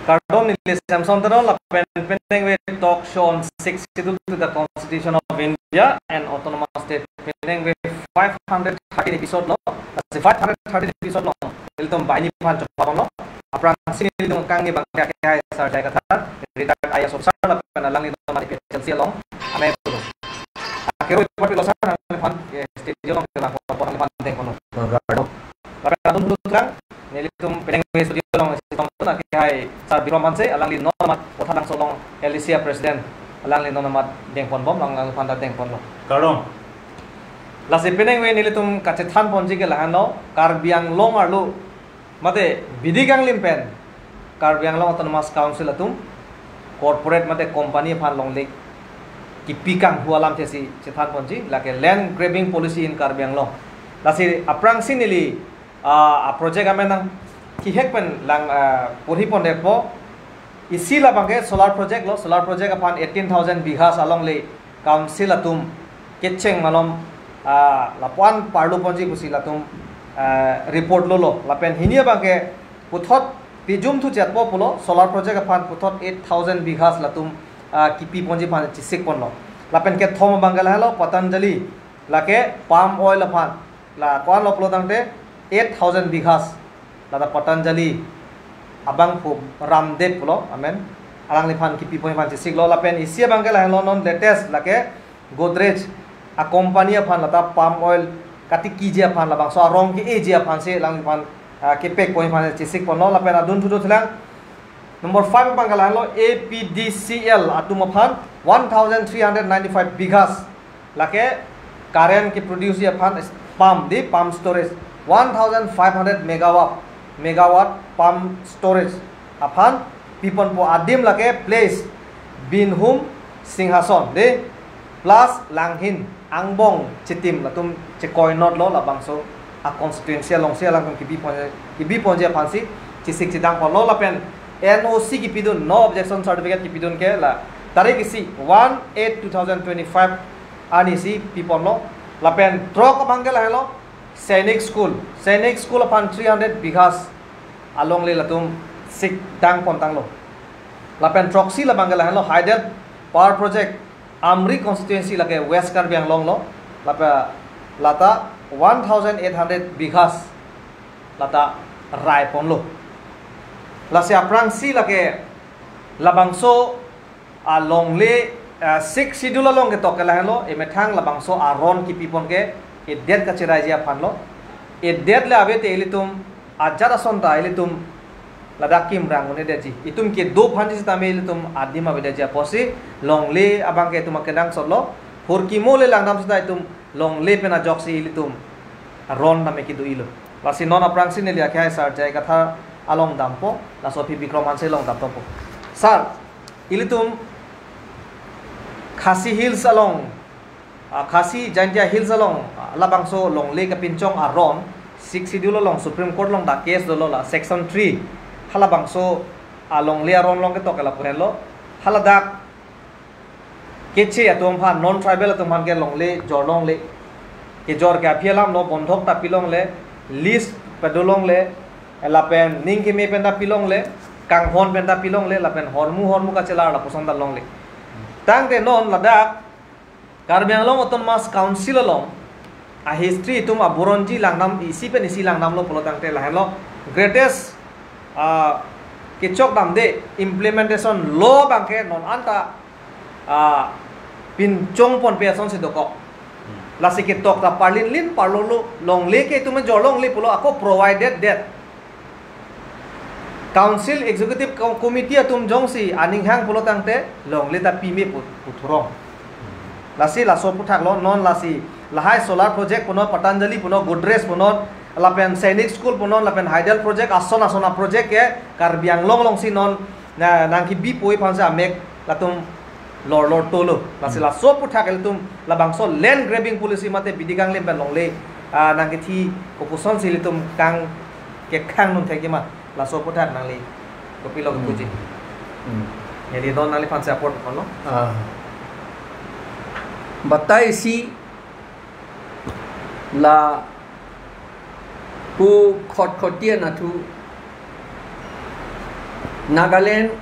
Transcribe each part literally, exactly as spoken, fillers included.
Kardom, neli Samson Teron lapen penang ave talk show on Sixth Schedule to the Constitution of India and Autonomous State, penang ave five hundred thirteen episode lo. Lasi five hundred thirteen episode lo, nelitum banghini aphan chepapon lo. Aphrangsi nelitum kangni abang ke akehai Sir J I Kathar, retired I A S officer lapen alangli non APHLC along amei pulo. Akero party lo sir, nangliphan, eh, studio along kelang pon, nangliphan dengpon lo. Kardom. Lapen adun pulo tulang, nelitum penang ave studio along isi tong tun akehai Sir Bikram Hanse, alangli non amat Kotha Langso along L D C a president, alangli non amat dengponbom, alangliphan ta dengpon lo. Kardom. Lasi penang ave nelitum kachethan ponji ke lahenlo, Karbi Anglong arlo mate bidi kanglim pen Karbi Anglong Autonomous Council atum corporate mate company aphan longle kipi kanghu alamthe si chethan ponji, lake land grabbing policy in Karbi Anglong. Lasi aphrangsi neli, ah, a project amen nangkehek pen lang, ah, porhi pondetpo. Isi labang ke solar project lo, solar project aphan eighteen thousand bighas alongle council atum kecheng malom, ah, lapuan parlo ponji pusi latum, ah, report lolo. Lapen hini abang ke puthot pijum thu chetpo pulo, solar project aphan puthot eight thousand bighas latum, ah, kipi ponji aphan chesik ponlo. Lapen kethom abang ke lahenlo Patanjali, lake palm oil aphan, la ko-an lo pulo tangte eight thousand bighas, lata Patanjali abangphu Ramdev pulo, amen, alangliphan kipi ponji aphan chesik lo. Lapen isi abang ke lahenlo non latest, lake Godrej a company aphan lata palm oil katikiji aphan labangso arong ke-eji aphansi alangliphan, ah, kepek ponji aphan chesik ponlo. Lapen adun thu do thelang. Number five abang ke lahenlo A P D C L atum aphan one thousand three hundred ninety-five bighas, lake current ke produce aphan pump, di pump storage, one thousand five hundred megawatt, megawatt pump storage aphan piponpo. Adim lake place Binhum Singhason, di plus Langhin angbong chitim latum chekoi not lo, labangso a constituency alongsi alangtum kipi ponji, kipi ponji aphansi chesik chedang ponlo. Lapen N O C kipidun, no objection certificate kipidun ke la tarik isi one eight two thousand twenty-five arnisi piponlo. Lapen throk abang ke lahenlo Sainik School, Sainik School aphan three hundred bighas alongle latum sik dang pontanglo. Lapen throksi labang ke lahenlo Hydel Power Project, Amri constituency, lake West Karbi Anglong lo, lapen lata one thousand eight hundred bighas lata rai ponlo. Lasi aphrangsi lake labangso alongle, ah, Sixth Schedule along ketok ke lahenlo, emethang labangso aron kipi pon ke edet kacheraiji aphan lo. Edet le ave te ilitum ajat ason ta ilitum ladak kimrang un-edetji. Itum kedo aphan sitame ilitum adim avedetji apotsi longle abang ke itum akenangsot lo. Hurkimo le langdam sita itum longle pen ajoksi ilitum aron tame kedo-ilo. Lasi non aphrangsi neli akehai Sir J I Kathar along dampo, laso aphi Bikram Hanse along dampo. Sir, ilitum Khasi Hills along, ah, Khasi Jaintia Hills along, ah, labangso longle kapinchong aron, Sixth Schedule along Supreme Court along dak case dolo, la Section three, halabangso alongle aron along ketok ke lapu henlo, haladak keche atum aphan, non tribal atum aphan ke longle jor longle, kejor ke aphi alam lo, bondhok ta pi longle, lease pado longle, lapen ning keme pen ta pi longle, kanghon pen ta pi longle, lapen hormu hormu kachelar lapuson ta longle. Tangte non ladak Karbi Anglong Autonomous Council along a history itum aburonji langdam, isi pen isi langdamlo pulo tangte lahenlo greatest, ah, kechok damde implementation law abang ke non anta, ah, pinchong ponpe asonsi dokok. Lasi ketok ta parlin lin parlolo, longle ke itum jor longle pulo, ako provided that Council Executive Co-, Committee atum jongsi aning hang pulo tangte longle ta pime pu, pu thurong. Lasi laso aphuthak lo, non lasi lahai solar project punon, Patanjali punon, Godrej punon, lapen Sainik School punon, lapen Hydel project, ason ason a project ke Karbi Anglong alongsi non na, nangkebi poi aphansi amek latum lor lor tolo. Lasi, hmm, laso aphuthak ilitum labangso land grabbing policy mate bidi kanglim pen longle, ah, nangkethi kopusonsi ilitum kang kekhang nunthekji ma, laso aphuthak nangli kopilo, hmm, kepuji. Hmm. Neli don nangliphansi apor kono. Ah. Batai si la pu khot khoti anatthu Nagaland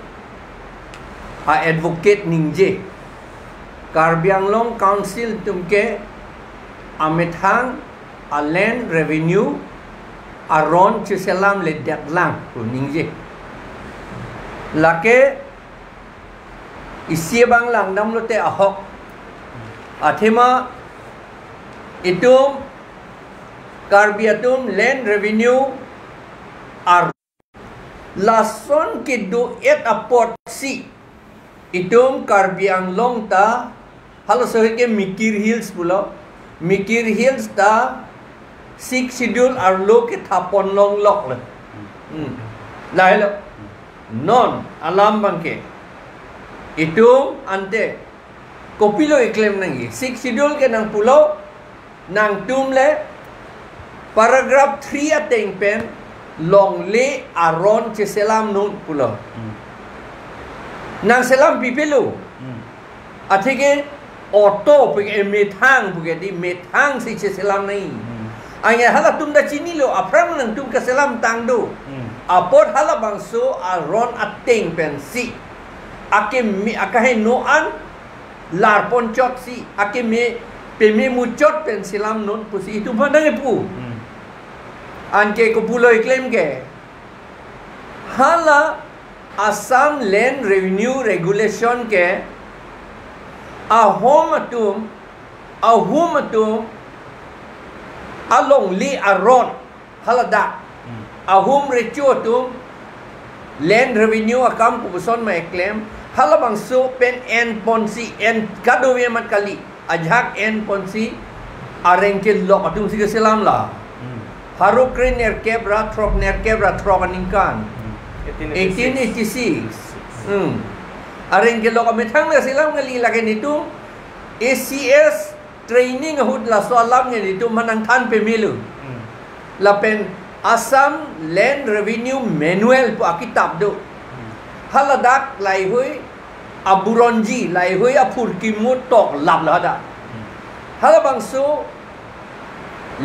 a-advocate ningje, Karbi Anglong Council atum ke amethang a-land revenue aron cheselamledet lang pu ningje. Lake isi abang langdamlote ahok. Athema itum Karbi atum land revenue ar lason kedo-et apotsi itum Karbi Anglong ta, halaso ke Mikir Hills pulo, Mikir Hills ta Sixth Schedule arlo kethapon longlok le. Hmm. Lahelo. Non alam abangke itum ante kopilo iklem nangji? Sixth Schedule ke nangpulo, nangtum le paragraph three ateng pen longle aron cheselamnon pulo. Hmm. Nangselam pipilo. Hmm. Atheke auto puke, methang puke, di methangsi cheselam nangji. Hmm. Anke halatum ta chinilo, aphrang nangtum kaselamtang do. Hmm. Apot halabangso aron ateng pensi akeme, akaheno an larponchotsi, akeme peme muchot pen selamnon pusi itum aphan nangkipu. Hmm. Anke kopulo iklem ke, hala Assam Land Revenue Regulation ke ahom atum, ahum atum alongle aron haladak. Hmm. Ahum recho atum land revenue akam kopuson ma eklem, halabangso pen enponsi, en kadokave amat kali, ajahak enponsi areng kelok atumsi keselam la. Hmm. Pharo kre nerkep ra throk, nerkep ra throk aningkan. Hmm. Eighteen eighty-six. Hmm. Areng kelok amethang le selam kali, lake netum A C S training ahut laso alam ke netum aphan nangthan pemelo. Hmm. Lapen Assam Land Revenue Manual pu akitap do. Hmm. Haladak laihui aburonji, laihui aphurkimo toklap lo hadak. Hmm. Halabangso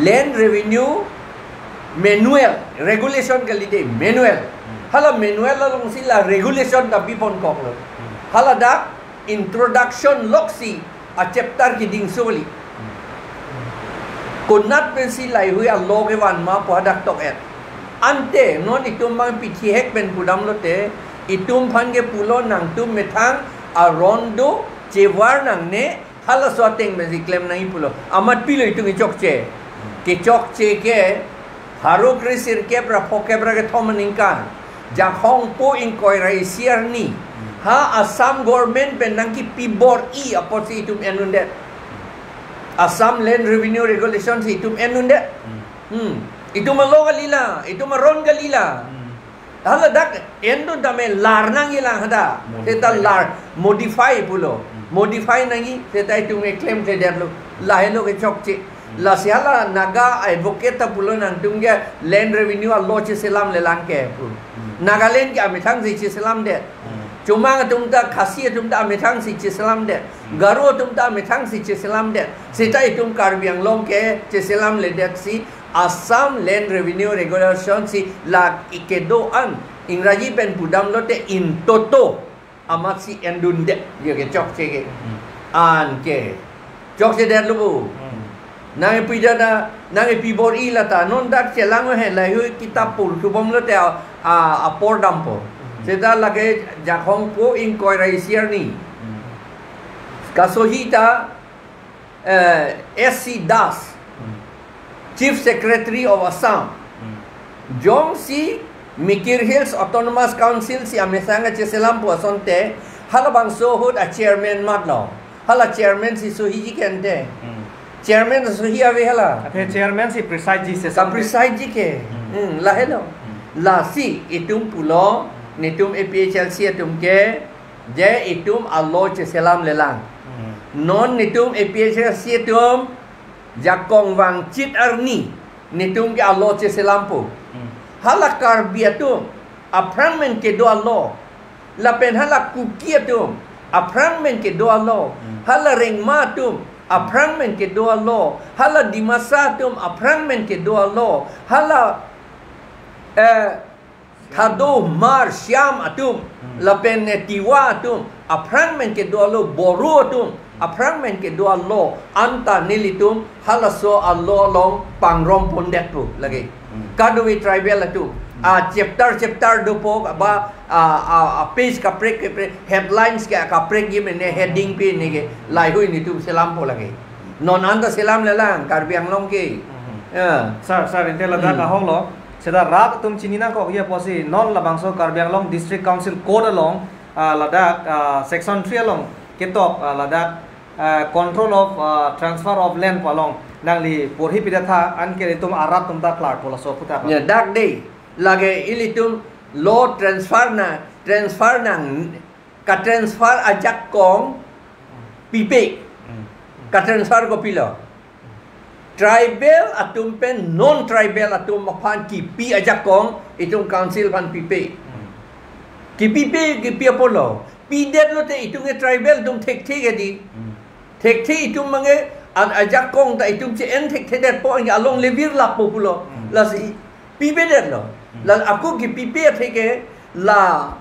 Land Revenue Manual, regulation kali de, manual. Hmm. Hala manual alongsi la regulation ta biponkoklo. Hmm. Haladak introduction loksi a-chapter kedingso kali. Konat pensi laihui a-law kevan ma pu hadak tok-et. Ante non itum abang pithihek pen pudamlote, itum aphan kepulo nangtum methang aron do, chevar nangne, halaso ateng pensi klem nangji pulo. Amat pilo itum kechokche? Kechokche ke Pharo kre sirkep ra phokep ra kethom aningkan, Jakhongpo ingkoi ra isi arni, ha Assam government pen nangkepibor-i apotsi itum en-undet. Assam Land Revenue Regulation si itum en-undet. Hmm. Itum a-law kali la, itum aron kali la. Hmm. Haladak endun tame lar nangji lang hadak. Modify. Seta lar, modify pulo. Hmm. Modify nangji, seta itum keklemkledetlo. Lahelo kechokche. Hmm. Lasi hala Naga advocate ta pulo nangtum ke land revenue a-law cheselamlelang ke pu. Hmm. Nagaland ke amethangsi cheselamdet. Hmm. Chomang atum ta, Khasi atum ta amethangsi cheselamdet. Hmm. Garo atum ta amethangsi cheselamdet. Seta itum Karbi Anglong ke cheselamledetsi Assam Land Revenue Regulation si la kedo-an, Ingraji pen pudamlote in toto amatsi endundet, ya kechokche ke. Hmm. Anke chokchedetlo bo. Hmm. Nangkepida na, nangkepibor-i lata, non dak chelang he, laihui kitap pur thubomlote a, a, apor dampo. Hmm. Seta lake Jakhongpo ingkoi ra isi arni. Hmm. Kasohi ta eh, S C Das, Hmm. Chief Secretary of Assam, Hmm. jongsi Mikir Hills Autonomous Council si amethang kacheselam pu asonte, halabangso ahut a-chairman matlo. Hala chairman si sohiji ke ante. Hmm. Chairman sohi ave hala. Athe chairman si preside ji se Ka sampai. Preside ji ke. Hmm. Hmm, lahelo. Hmm. Lasi itum pulo, netum A P H L C atum ke, je itum a-law cheselamlelang. Hmm. Non netum A P H L C atum jakong vangchit arni netum ke a-law cheselampo. Hmm. Hala Karbi atum aphrang pen kedo a-law. Lapen hala Kuki atum aphrang pen kedo a-law. Hmm. Hala Rengma atum aphrang pen kedo a-law. Hala Dimasa atum aphrang pen kedo a-law. Hala, eh, Thadou, Hmar, Shyam atum, hmm, lapen, eh, Tiwa atum, aphrang men kedo alo, Boro atum, aphrang men kedo alo, anta nelitum halaso alo along pangrum pondet pu lake. Hmm. Kadokave tribal atum, a chapter chapter dopo ba, a, a, a page kaprek kaprek, headlines ke kaprek ji mene heading pen ke laheihui nelitum selampo lake. Non anta selamlelang Karbi Anglong ke. Hmm. Ya. Sir, sir, ante ladak, hmm, ahok lo. Seta rat atum chini nangkok ya pusi non labangso Karbi Anglong District Council Code along, ah, ladak, ah, section three along ketok, ah, ladak, ah, control of, ah, transfer of land pu along nangli porhi pidet tha, anke ilitum arat atum ta klarpo laso aphuthak. Ya, dak dei. Lake ilitum law transfer na, transfer nang, ka-transfer ajakong pipe. Hmm. Ka-transfer kopilo? Tribal atum pen non-tribal atum aphan kipi ajakong itum council aphan pipe. Hmm. Kipipe, kipi apotlo. Pidet lote itum ke tribal atum thekthe ke dei. Hmm. Thekthe itum mane an ajakong ta itum che-en thekthedetpo, anke alongle virlappo pulo. Hmm. Lasi pipedetlo. Hmm. La ako kipipe athe ke la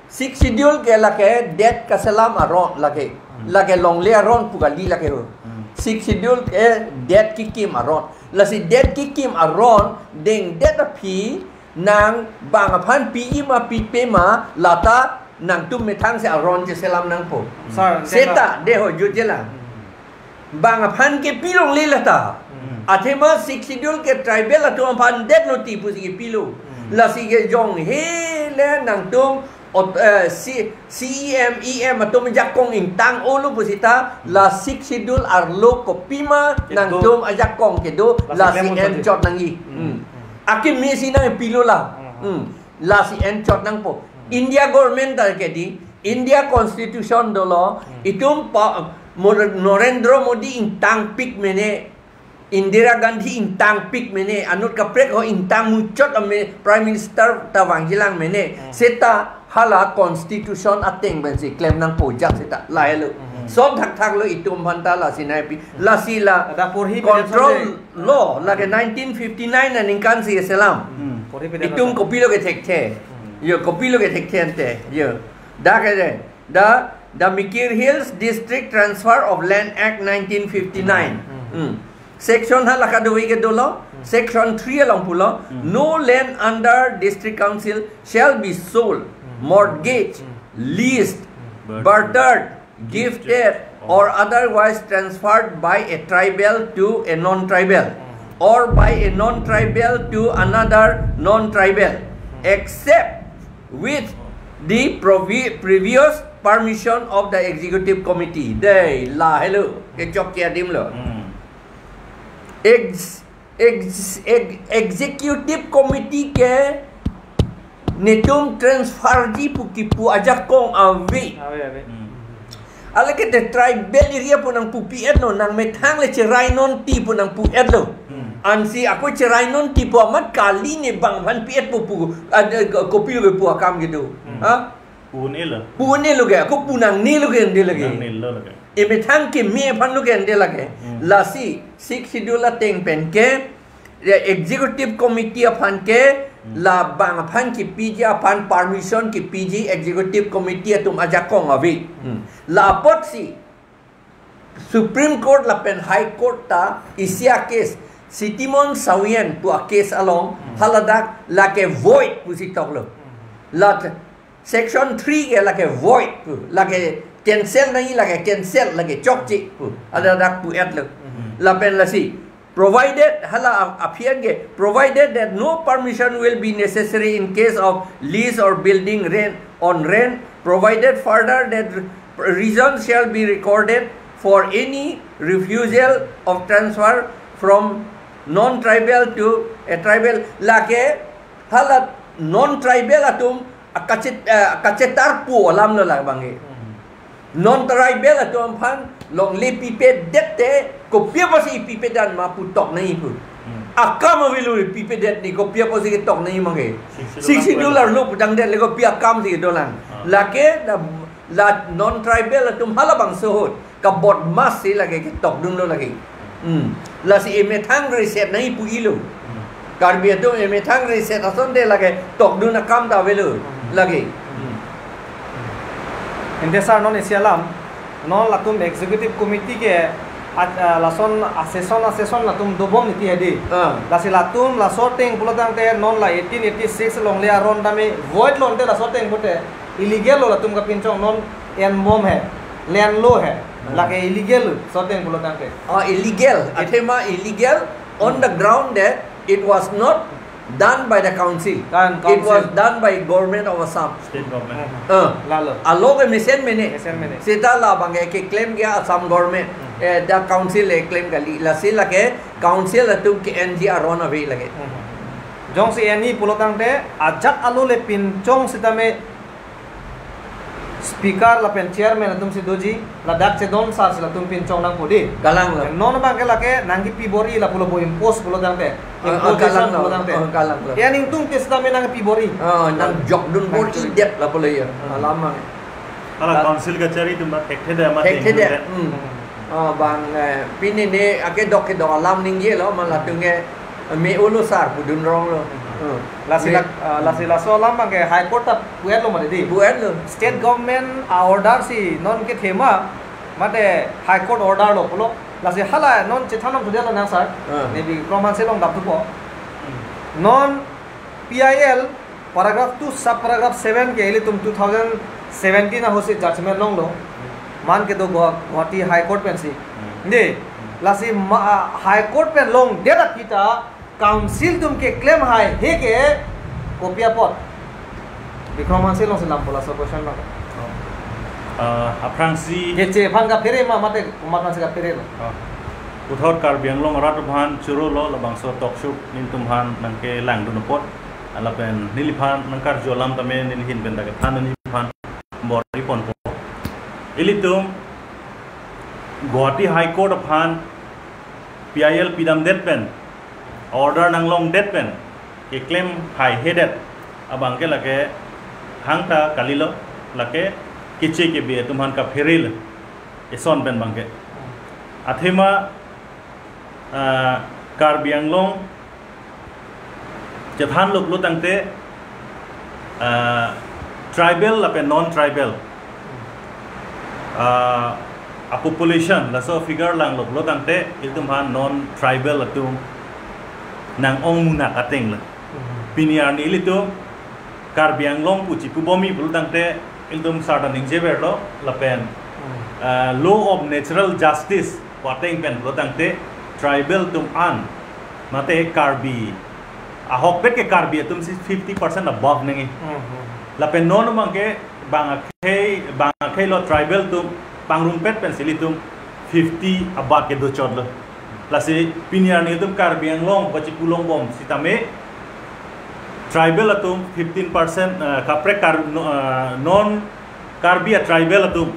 Sixth Schedule ke lake det kaselam aron lake. Hmm. Lake longle aron pu kali lake ho. Hmm. Sixth Schedule ke det kekim aron. Lasi det kekim aron dengdet aphi nang bang aphan piji ma pipe ma lata nangtum methang si aron cheselam nangpo. Sir, seta seta de ho jutje lang. Hmm. Bang aphan ke pilongle lata. Hmm. Athema Sixth Schedule ke tribal atum aphan detlo ti pusi kepilo. Hmm. Lasi ke jong hele nangtum ot-, eh, C-, C E M, E M atum ajakong ingtang-olo pusita, la Sixth Schedule arlo kopima kedo, nangtum ajakong kedo, lasi lasi klem enchot nangji. Hmm. Hmm. Akimi si nangpilo la. Hmm. Hmm. Lasi enchot nangpo. Hmm. India government ta ke dei, India Constitution dolo, hmm, itum pa, Mor-, Narendra Modi ingtangpik mene, Indira Gandhi ingtangpik mene, anut kaprek ho ingtang muchot ame Prime Minister ta vangjilang mene, hmm, seta hala Constitution ateng pensi klem nangpo jak seta lahelo. Hmm. Sot thakthak lo itum aphan ta lasi nangpi, hmm, lasi la ada porhi control pensi lo, lake nineteen fifty-nine aningkan si selam. Hmm. Porhi pensi itum selam. Kopilo ke thekthe. Hmm. Yo, kopilo ke thekthe ante. Yo. Da ke de. The, the Mikir Hills District Transfer of Land Act nineteen fifty-nine. Hmm. Hmm. Section hala kadokave ke dolo. Hmm. Section three along pulo. Hmm. No land under District Council shall be sold, hmm, mortgaged, hmm, leased, hmm, bartered, bartered, gifted, gifted, or otherwise transferred by a tribal to a non-tribal, hmm, or by a non-tribal to another non-tribal, hmm, except with the provi-, previous permission of the executive committee. Dei, lahelo, kechok ke adim lo. Hmm. Ex-, ex-, ex-, executive committee ke netum transfer ji pu kipu ajakong ave. Ave, ave. Hmm. Alake te tribal area pu nangpupi-etlo, nang methang le cherai nonti pu nangpu-etlo. Hmm. Ansi ako cherai nonti pu amat kali ne bang aphan pi-etpo pu, ada ko-, kopilo ke pu akam kedo. Hmm. Ha? Pu-un-elo. Pu-un-elo ke, ako pu nangnelo ke ante lake. Nangnelo lake. Emethang keme aphan lo ke ante lake. Hmm. Lasi, Sixth Schedule ateng pen ke, ya, Executive Committee aphan ke, hmm, la bang aphan kipiji aphan permission kipiji Executive Committee atum ajakong ave. Hmm. La apotsi Supreme Court lapen High Court ta isi a-case, Sitimon Sawyen pu a-case along, hmm, haladak lake void pusi toklo. Hmm. La Section three ke lake void pu, lake cancel nangji, lake cancel, lake chokche pu, haladak pu-etlo. Hmm. Lapen lasi, provided, hala ap-, aphi an ke, provided that no permission will be necessary in case of lease or building rent, on rent, provided further that reason shall be recorded for any refusal of transfer from non-tribal to a tribal. Lake hala non-tribal atum akachet-, eh, akachetarpo alam lo labang ke. Hmm. Non-tribal atum aphan longle pipedet te, kopi apotsi pipedet ma pu tok nangji pu. Hmm. Akam avelo pipedet ni, kopi apotsi ketok nangji ma ke. Sixth Schedule, Sixth Schedule arlo pudangdet le kopi akam si kedolang. Ah. Lake la, la non-tribal atum halabangso ahut kabodmas si lake ketokdunlo lake. Hmm. Lasi emethang reset nangji pu-ilo. Hmm. Karbi atum emethang reset asonte lake tokdun akam ta avelo lake. Ante sir, non isi alam, non latum executive committee ke at, ah, lason a-session a-session latum dobom niti hedi. Ah. Lasi latum laso ateng pulo tangte non la eighteen eighty-six longle aron tame void lonte laso ateng pute illegal lo latum kapinchong, non enbom he, lenlo he. Ah. Lake illegal lo laso ateng pulo tangte. Oh, illegal. Athema illegal on the ground that it was not done by the council. Kan It was council. Done by government of Assam. State government. Hmm. Ah. Lalo. Alok mesen mene. Mesen mene. Seta labang ke keklem ke Assam government. Hmm. Eh, the council le klem kali. Lasi lake council atum ke-enji aron ave lake. Hmm. Jongsi eni pulo tangte ajat alo le pinchong sitame speaker lapen chairman atum si doji, ladak chedon sar si latum pinchong nangpo di. Kalang lo. Non abang ke lake nangkepi bor-i lapulo bo impose pulo tangte. Ah, ah, Imposition kalang lo. Pulo tangte. Ah, kalang lo. Ya ningtung ke sitame nangkepi bor-i. Ah, nangjokdun bor-i det lapulo ya. Ah. Alam mang. Hala La- council kachari atum ta thekthe det ma Thekthe det. Thekthe det. Hmm. Ah, bang, eh, pini ne akedok kedok alam ningjelo, ma latum ke me-olo sar pudun rong lo. Hmm. Lasi Me- lak-, ah, lasi laso alam abang ke High Court ta pu-etlo mati di. Pu-etlo. State government a-order si non kethe ma, mate High Court order lo pulo. Lasi hala non chethan nangthu detlo nang sir. Ah. Maybe Bikram Hanse along damthupo. Non P I L paragraph two sub paragraph seven ke ilitum two thousand seventeen ahut si judgment longlo. Man kedo Guwa-, Guwahati High Court pensi. Hmm. Di, lasi ma-, ah, High Court pen longdet aphi ta council atum keklem haihe ke kopi apot? Bikram Hanse along si lampo laso question abang. Oh. Ah, aphrangsi Keche aphan kaphere ma mate komat aphan si kaphere lo? Oh. Puthot Karbi Anglong arat aphan choro lo labangso talk show nelitum aphan nangkelangdun apot. Lapen neliphan nangkarju alam tame neli ahin pen ta kethan neliphan bor-i ponpo. Ilitum Guwahati High Court aphan P I L pidamdet pen, order nanglongdet pen keklem haihedet abang ke lake hangta kalilo, lake keche kebe atum aphan kaphere lo, eson pen abang ke. Athema, ah, Karbi Anglong chethan lo pulo tangte, ah, tribal lapen non-tribal, ah, a-population laso figure langlo pulo tangte ilitum aphan non-tribal atum nang-ong munak ateng lo. Hmm. Pini arni ilitum Karbi Anglong pu chipubom-i pulo tangte ilitum sir ta ningjeverlo lapen, Hmm. ah, law of natural justice pu ateng pen pulo tangte tribal atum an mate Karbi ahokpet ke Karbi atum si fifty percent above nangji. Hmm, hmm. Lapen non abang ke bang akhei, bang akhei lo tribal atum pangrumpet pensi ilitum fifty above ke dochotlo. Lasi pini arni ilitum Karbi Anglong pu chipulongbom sitame tribal atum fifteen percent, eh, kaprek Kar-, no, eh, non Karbi a-tribal atum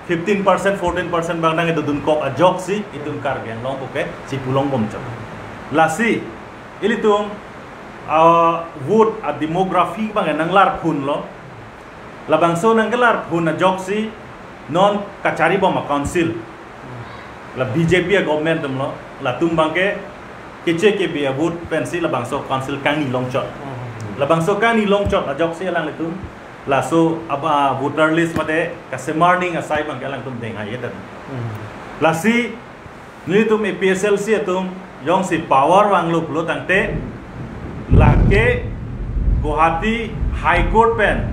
fifteen percent, fourteen percent abang nangkedodunkok ajoksi ilitum Karbi Anglong pu ke chipulongbomchot. Lasi ilitum a-vote a-demography abang nanglarphunlo. Labangso nangkelarphun ajoksi non kacharibom a-council, la B J P a-government atumlo, latum abang ke keche kebe a-vote pensi labangso council kangni longchot. Hmm. Labangso kangni longchot ajoksi alanglitum laso aba voter list mate kasemarning asai abang ke alangtum deng haihedet. Hmm. Lasi nelitum A P H L C atum jongsi power vanglo pulo tangte lake Guwahati High Court pen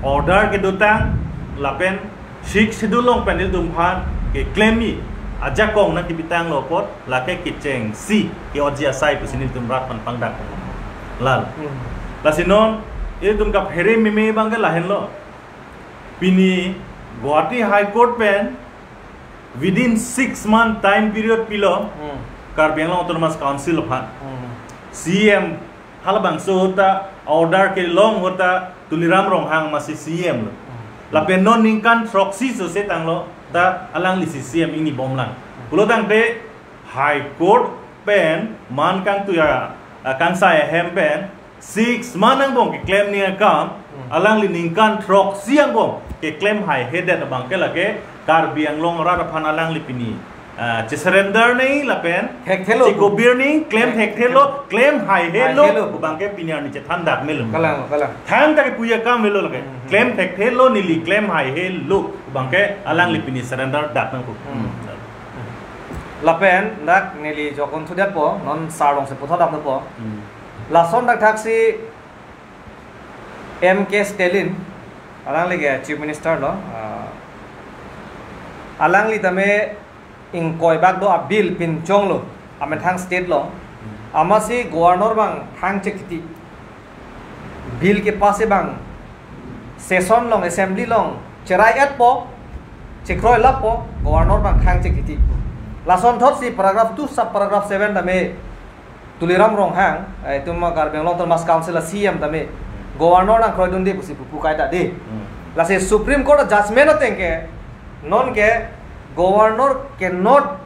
order kedotang lapen Sixth Schedule along pen ilitum aphan keklem-i ajakong nangkepitanglo apot lake kechengsi ke-otji asai pusi nelitum rat aphan pangdak. Lal. Hmm. Lasi non ilitum kaphere meme abang ke lahenlo. Pini Guwahati High Court pen within six month time period pilo, Hmm. Karbi Anglong Autonomous Council aphan. Hmm. C E M halabangso ta order kelong ahut ta Tuliram Ronghang masi C E M lo. Hmm. Lapen non ningkan throksi sose tanglo ta alangli si C E M ingnibomlang. Pulo tangte High Court pen man kangtui a, a, kangsai ahem pen six month angbong keklem ning akam, Hmm. alangli ningkan throksi angbong keklem haihedet abang ke lake Karbi Anglong arat aphan alangli pini Ah, che-surrender nangji lapen Thekthelo. Chekobir nangji, klem thekthelo, klem haihelo, Haihelo. Pu abangke pini arni chethan dak melo. Kalang, kalang. Than ta kepu akam melo lake. Hmm. Klem thekthelo neli, klem haihelo, pu abangke alangli pini surrender dak nangkok. Hmm. Lapen dak neli jokon thudetpo, non sar alongsi puthot dak po. Hmm. Lason dak thaksi M K Stalin, alangli ke Chief Minister lo, ah, alangli tame ingkoi bak do a-bill pinchonglo, amethang state lo. Amatsi governor abang thang chekiti. Bill kepass abang session along, assembly along cherai-etpo, chekroilappo, governor abang thang chekiti. Lasonthotsi paragraph two sub paragraph seven tame Tuliram Ronghang, eh, itum Karbi Anglong Autonomous Council a-C E M tame, governor nangkroidunde pusi pupu kaita de. Hmm. Lasi Supreme Court a-judgment ateng ke, non ke governor cannot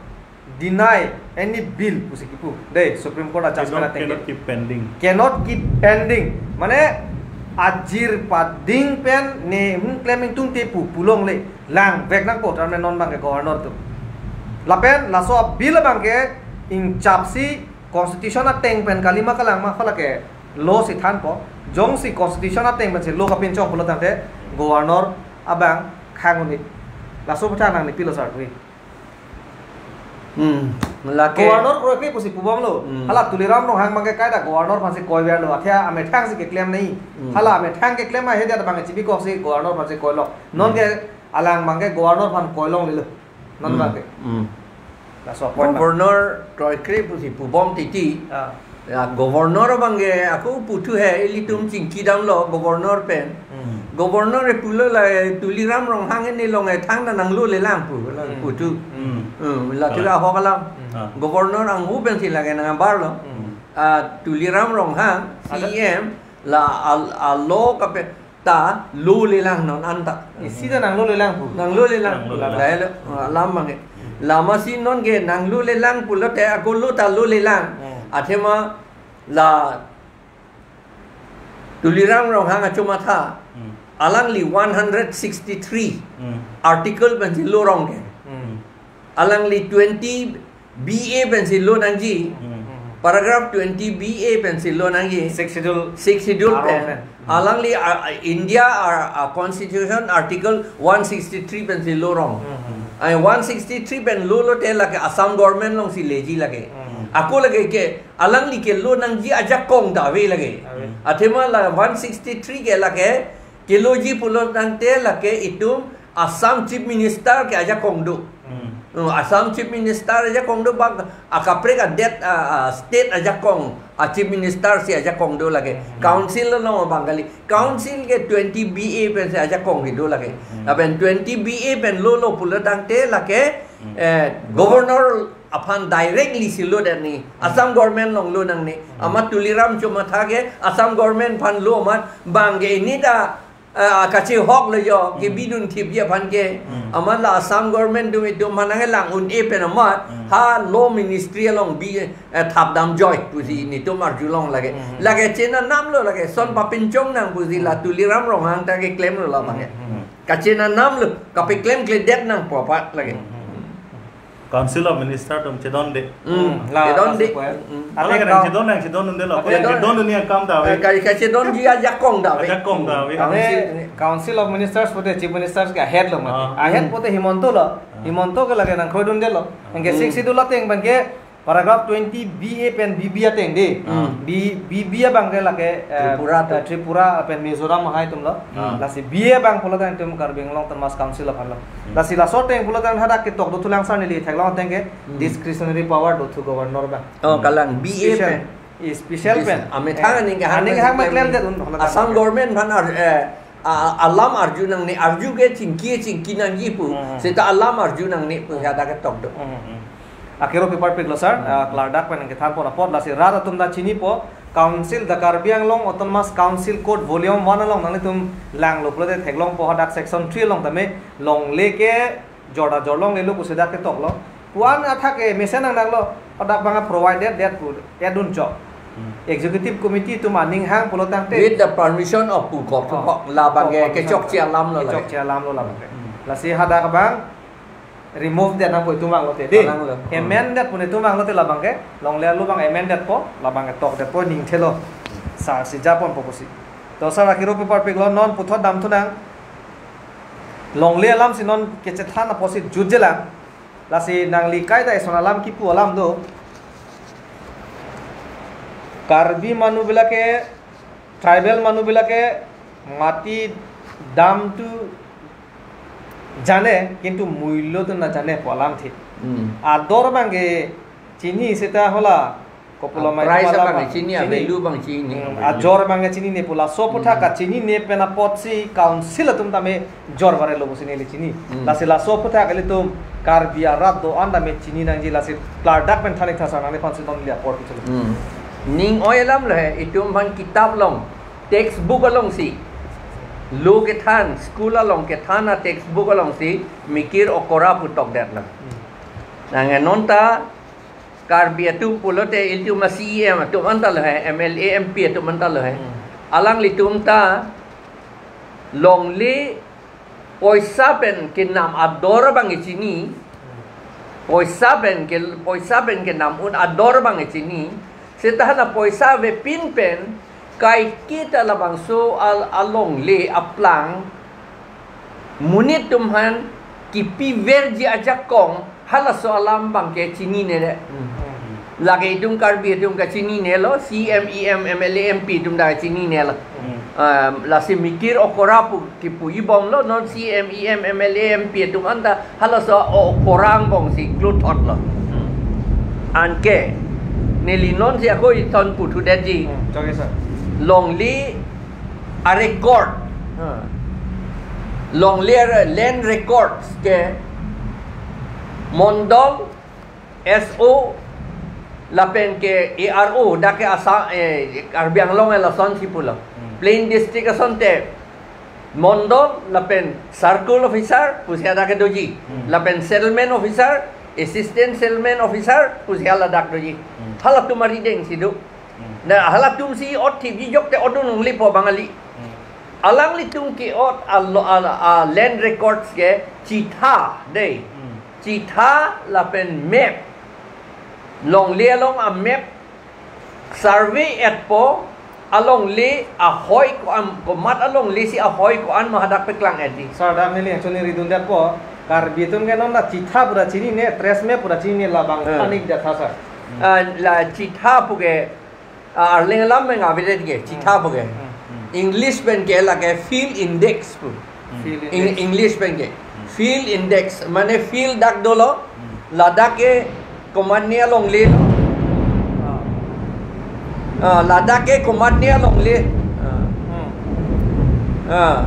deny any bill pusi kipu. De, Supreme Court a-judgment Cannot, ateng ke. Cannot keep pending. Cannot keep pending. Mane ajir pading pen ne, hmm, klem ingtungte pu pulongle, langvek nangpo, tame non abangke governor atum. Lapen laso a-bill abangke ingchapsi constitution ateng pen kalima kalang ma, halake law si thanpo. Jongsi constitution ateng pensi law kapinchong pulo tangte governor abang khang un-e. Laso aputhak nangli pilo sar tui. Hmm, lake Governor kroikre pusi pubomlo. Hmm. Hala Tuliram Ronghang abangke kaita governor aphansi koiverlo. Athia amethangsi keklem nangji. Hmm. Hala amethang keklem ahe dia abang chibikoksi governor aphansi koilo. Non Hmm. ke alang abangke governor aphan koilonglelo. Non Hmm. abangke. Hmm. Laso apot abang. Governor kroikre pusi pubom titi. Ah. Ya, governor abangke ako puthu he, ilitum chingkidamlo governor pen. Hmm. Governor e pulo la, eh, Tuliram Ronghang ne along, eh, thangta nanglolelang pu, la Hmm. puthu. Hmm. Hmm, la Kalang. Tuliram ahok alam. Hmm. Ah. Governor anghu pensi lake nangbarlo. Hmm. Ah, Tuliram Ronghang, Ada C E M, la al-, alo kape, ta lolelang non anta. Isi ta nanglolelang pu. Nanglolelang. Nanglolelang. Lahelo, ah, alam abangke. Lasi non ke nanglolelang pulote ako lo ta lolelang. Hmm. Athema la Tuliram Ronghang achomatha. Hmm. Alangli one hundred sixty-three Hmm. article pensi law rong ke. Hmm. Alangli twenty B A pensi law nangji. Hmm. Paragraph twenty B A pensi law nangji. Sixth Schedule. Sixth Schedule Aro pen. pen. Alangli, ah, ah, India, ah, ah, Constitution Article one sixty-three pensi law rong. Hmm. Ai one sixty-three pen law lote lake Assam government alongsi leji lake. Hmm. Ako lake ke alangli ke law nangji ajakong ta ave lake. Ave. Athema la one sixty-three ke lake keloji pulo tangte lake itum Assam Chief Minister ke ajakong do. Hmm. Hmm, Assam Chief Minister ajakong do bang akaprek adet, ah, ah, state ajakong, ah, Chief Minister si ajakong do lake. Hmm. Council along abang kali. Council ke twenty B A pensi ajakong kedo lake. Hmm. Lapen twenty B A pen law lo pulo tangte lake, Hmm. eh, governor aphan directly si law det nangji. Assam government along law nangne. Hmm. Amat Tuliram achomatha ke Assam government aphan law amat abangke ini ta ah, kachehoklo jo, Hmm. kebidun thipji aphan ke, Hmm. amat la Assam government atum itum aphan nanglang un-e pen amat, Hmm. ha law ministry along bi, eh, thapdam joi pusi netum arjulong lake. Hmm. Lake chenam lo lake, son papinchong nang pusi la Hmm. Tuliram Ronghang ta keklemlo labang ke. Hmm. Kachenam lo, kapeklemkledet nangpo apot lake. Hmm. Council of Minister atum chedonde. Hmm, Hmm, la, chedonde. la, Hmm. Hala Ate kadang kau- chedon nang chedondundelo. Ate Ako chedon- chedondunji akam ta ave. Eh, kai, kachedonji ajakong ta ave. Ajakong ta ave. Council. Ate Council of Ministers pute Chief Ministers ke ahead lo mati. Ah. Ahead Hmm. pute Himanta lo. Ah. Himanta ke lake nangkroidundelo. Anke Hmm. Sixth Schedule ateng abangke paragraph twenty B A pen B B ateng de. Hmm. B, B B abangke lake, eh, Tripura atum. eh, Tripura pen Mizoram ahai atumlo. Hmm. Lasi B A abang pulo tangte itum Karbi Anglong Autonomous Council aphanlo. Hmm. Lasi laso ateng pulo tangte hadak ketok dothulang sar neli theklong ateng ke Hmm. discretionary power dothu governor abang. Oh, kalang B A Special. pen. Eh, special Special. pen. Amethang Eh, aning kehang aning kehang pen meklem det un, hola Assam tangte. government aphan ar-, eh, a-, a-, alam arju nangne, arju ke chingki chingki nangji pu. Hmm. Seta alam arju nangne pu hadak ketok do. Hmm. Akero paper piklo sir, Hmm. ah, klardak pen kethanpon apot lasi rat atum ta chinipo, Council, the Karbi Anglong Autonomous Council Code Volume one along nanglitum langlo pulote theklongpo hadak section three along tame longle ke jorda jorlonglelo pusi dak ketoklo. Puan athak ke mesen nang nanglo, hadak abang provided det pu, edun chok. Hmm. Executive Committee atum aning hang pulo tangte. With the permission of pu kok Oh. kok labang Oh, ke permission. kechokche alam lo lake. Kechokche alam lo labang ke. Hmm. Lasi hadak abang Remove det nangpo itum vanglote, dei. Vanglo. Amend det pu itum vanglote labang ke, longle alu abang amend detpo, labang ke tokdetpo, ningthelo. Sar si japonpo pusi. To sar akiro pu parpiklo, non puthot damthunang. Longle alam si non kechethan apotsi jutjelang. Lasi nangli kaita eson alam kipu alam do. Karbi manu bilake, tribal manu bilake, mati dam tu jane, kintu mulyo tu na jane pu alam thik. Hmm. Ador abang ke chini seta hala, kopulomai Ah, price hala abang abang chini, chini. Value abang chini. Hmm, ajor abang ke chinine pu laso aphuthak Hmm. kachinine pen apotsi council atum tame jor varelo pusi neli chini. Hmm. Lasi laso aphuthak ilitum Karbi arat do-an tame chini nangji, lasi klardak pen thanik thasa nangliphan si non lia apor kichelo. Hmm. Ning oi alam lo he, itum aphan kitap along, textbook alongsi. Lo kethan, school along kethan a textbook alongsi, mikir okora pu tokdetlo. Hmm. Nang non ta Karbi atum pulote ilitum a C E M atum anta lo he, M L A, M P atum anta lo he. Hmm. Alanglitum ta longle poisa pen kenam ador abang ke chini. Poisa pen ke, poisa pen kenam un ador abang ke chini. Seta hala poisa avepin pen, kaiketa labangso al-, alongle aplang monit atum aphan kipiverji ajakong, halaso alam abang ke chinine de. Hmm. Lake itum Karbi atum kachinine lo, C M, E M, M L A, M P atum ta chinine lo. Hmm. Ah, lasi mikir okora pu kipuji bomlo, non C M, E M, M L A, M P atum anta halaso okora angbong si kluthotlo. Hmm. Anke, neli non si ako ithon puthudetji. Hmm, chok ke sir. Longle a record. Hmm. Longle a land records ke mondol, S O, lapen ke A R O, dak ke asa, eh, Karbi Anglong lasonsi pulo. Hmm. Plain district asonte, mondol, lapen circle officer, pusi hadak ke doji. Hmm. Lapen settlement officer, assistant settlement officer, pusi haladak doji. Hmm. Halatum arideng si do. Hmm. Na halatum si ot thipji jokte ot do nangli po Bangali. Hmm. Alanglitum ke-ot a lo-, a, a land records ke chitha dei. Hmm. Chitha lapen map. Longle along a map survey etpo, alongle ahoi ko-an, komat alongle si ahoi ko-an ma hadak paklang-etji. Sir, dak neli actually ridundetpo, Karbi atum ke non la chitha pura chinine, trace map pura chinine, labang Hmm. thanikdet tha sir. Hmm. Ah, la chitha pu ke, ah, Arleng alam pen avedet ke, chitha pu ke. Hmm. Hmm. English pen ke lake field index pu. Hmm. Field Eng-, index. English pen ke. Hmm. Field index, mane field dak dolo, Hmm. ladak ke komatne alongle lo. Ah. Ah, ladak ke komatne alongle. Ah. Hmm. Ah.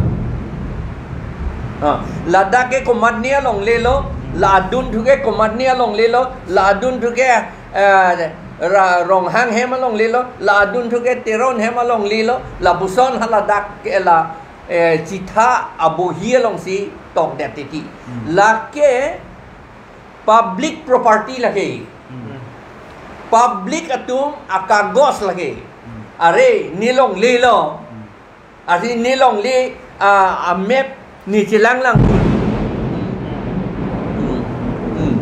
Ah. Ladak ke komatne alongle lo, la adunthu ke komatne alongle lo, la adunthu ke, eh, Ra-, Ronghang hem alongle lo, la adunthu ke Teron hem alongle lo, lapuson haladak ke la, eh, chitha abohi alongsi tokdet titi. Hmm. Lake public property lake. Hmm. Public atum akagos lake. Hmm. Are, ne longle lo. Hmm. Asi ne longle, ah, a map ne chelanglang pu. Hmm. Hmm.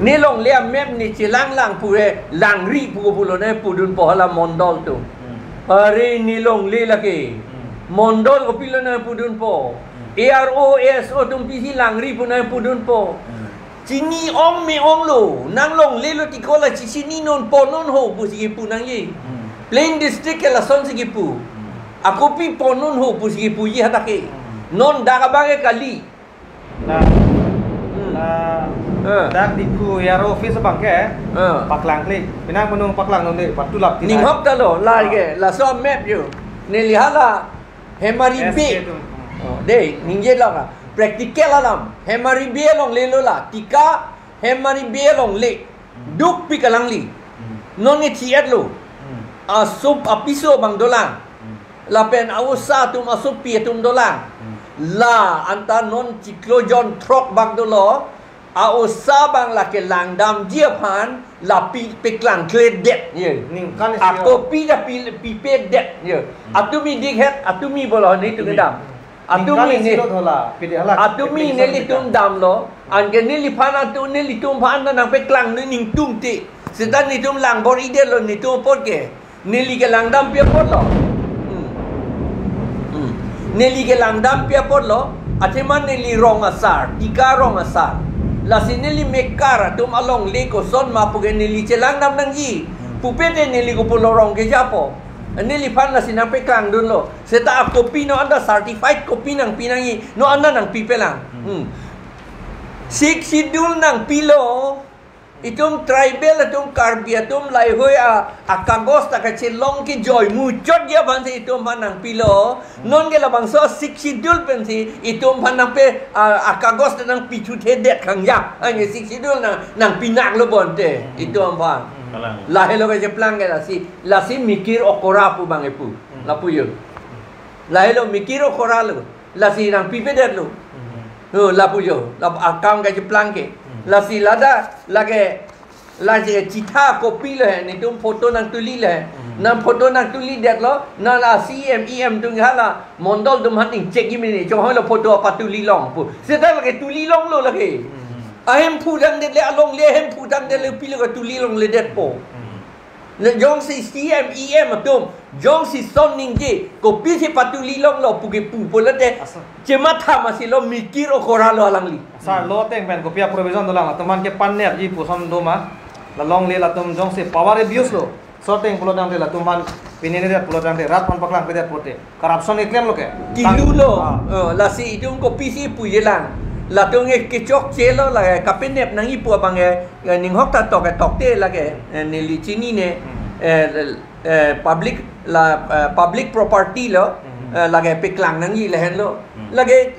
Ne longle a map ne chelanglang pu re langri pu pulo ne pudunpo hala mondol atum. Hmm. Are ne longle lake. Hmm. Mondol kopilo ne pudunpo. Hmm. A R O, S O atum pisi langri pu ne pudunpo. Hmm. Chini ong me-ong lo, nang longle lo tiko la chechini non po non ho pusi kipu nangji. Hmm. Plain district ke lasonsi kipu. Hmm. Ako pi po non ho pusi kipuji hadak ke. Hmm. Non dak abang ke kali. La, Hmm. la, Eh. dak Diphu A R O office abang ke, Eh. paklang kali. Penang penung paklang non de, patulap tinai. Ninghok ta lo, la Ah. ke, laso map yo. Neli hala, Hemari S K Bay. Tu. Oh, dei, ningje la ka. Practical alam. Hemari Bay alongle lo la. Tika Hemari Bay alongle. Hmm. Dukpik alangli. Hmm. Non ne thiet lo. Hmm. Asup apiso abang dolang. Hmm. Lapen a-osa atum asupi atum dolang. Hmm. La anta non chiklo jon throk bak dolo. A-osa abang lake langdamji aphan lapi peklangkledet. Ye. Ningkan isi Ako yo. Pi da pi, pipedet. Ye. Hmm. Atumi dikhet, atumi bolo ni tu Atumi. Kedam. Atum Tinggal ini isi lo thola, pide hala, atum pide ini isi lo nelitum pide. Damlo, anke neliphan atum nelitum aphan nangpeklang ningtum ti. Seta netum langbor-idetlo netum apot ke. Neli ke langdampi apotlo. Hmm. Hmm. Neli ke langdampi apotlo. Athema neli rong asar, Tika Rong asar. Lasi neli mekar atum alongle koson ma pu ke neli chelangdam nangji. Hmm. Pupe te neli kopulo rong kejapo. Neliphan lasi nangpeklangdunlo. Seta a-copy non anta certified copy nangpi nangji. Non anta nangpipelang. Hmm. Hmm. Sixth Schedule nangpilo. Itum tribal atum, Karbi atum laheihui a, akagos ta kachelong kejoi muchotji aphansi itum aphan nangpilo. Hmm. Non ke labangso Sixth Schedule pensi itum aphan nangpe a, akagos ta nangpithuthedet khangjak. Anke Sixth Schedule nang, nangpinaklo bonte. Hmm. Itum aphan. Hmm. Kalang. Lahelo kacheplang ke lasi, lasi Mikir Okora pu bang epu. Hmm. Lapu jo. Lahelo Mikir Okora lo. Lasi nangpipedetlo. Hmm. Oh, lapu jo. Lap akam kacheplang ke. Hmm. Lasi ladak lake, lake chitha copy lo he, netum photo nangtuli lo he. Hmm. Nang photo nangtulidetlo, nang la C M, E M atum hala, mondol atum aphan ning check ji mene, chonghoi lo photo patuli long pu. Seta lake tuli longlo lake. Hmm. Ahemphu damdetle, alongle ahemphu damdetle, pilo katuli longledetpo. Hmm. Le jongsi C M, E M atum, jongsi son ningje, kopisi patuli longlo pu ke pu pulote. Asa. Chematha masi lo Mikir Okora lo alangli. Sir, law ateng pen kopi a-provision dolang, latum aphan ke pan nepji pu son do ma. La longle latum jongsi power abuse lo. So ateng pulo tangte latum aphan pinine det pulo tangte rat aphan paklangpedet pote. Corruption keklem lo ke. Kilu lo. Ah. Eh, lasi itum kopisi pujelang. Latum ke kechokche lo la kapenep nangji pu abang ke, eh, ninghok ta tok ke tokte lake, eh, neli chinine, Hmm. eh, eh, public la, eh, public property lo, Hmm. eh, lake peklang nangji lahenlo. Hmm. Lake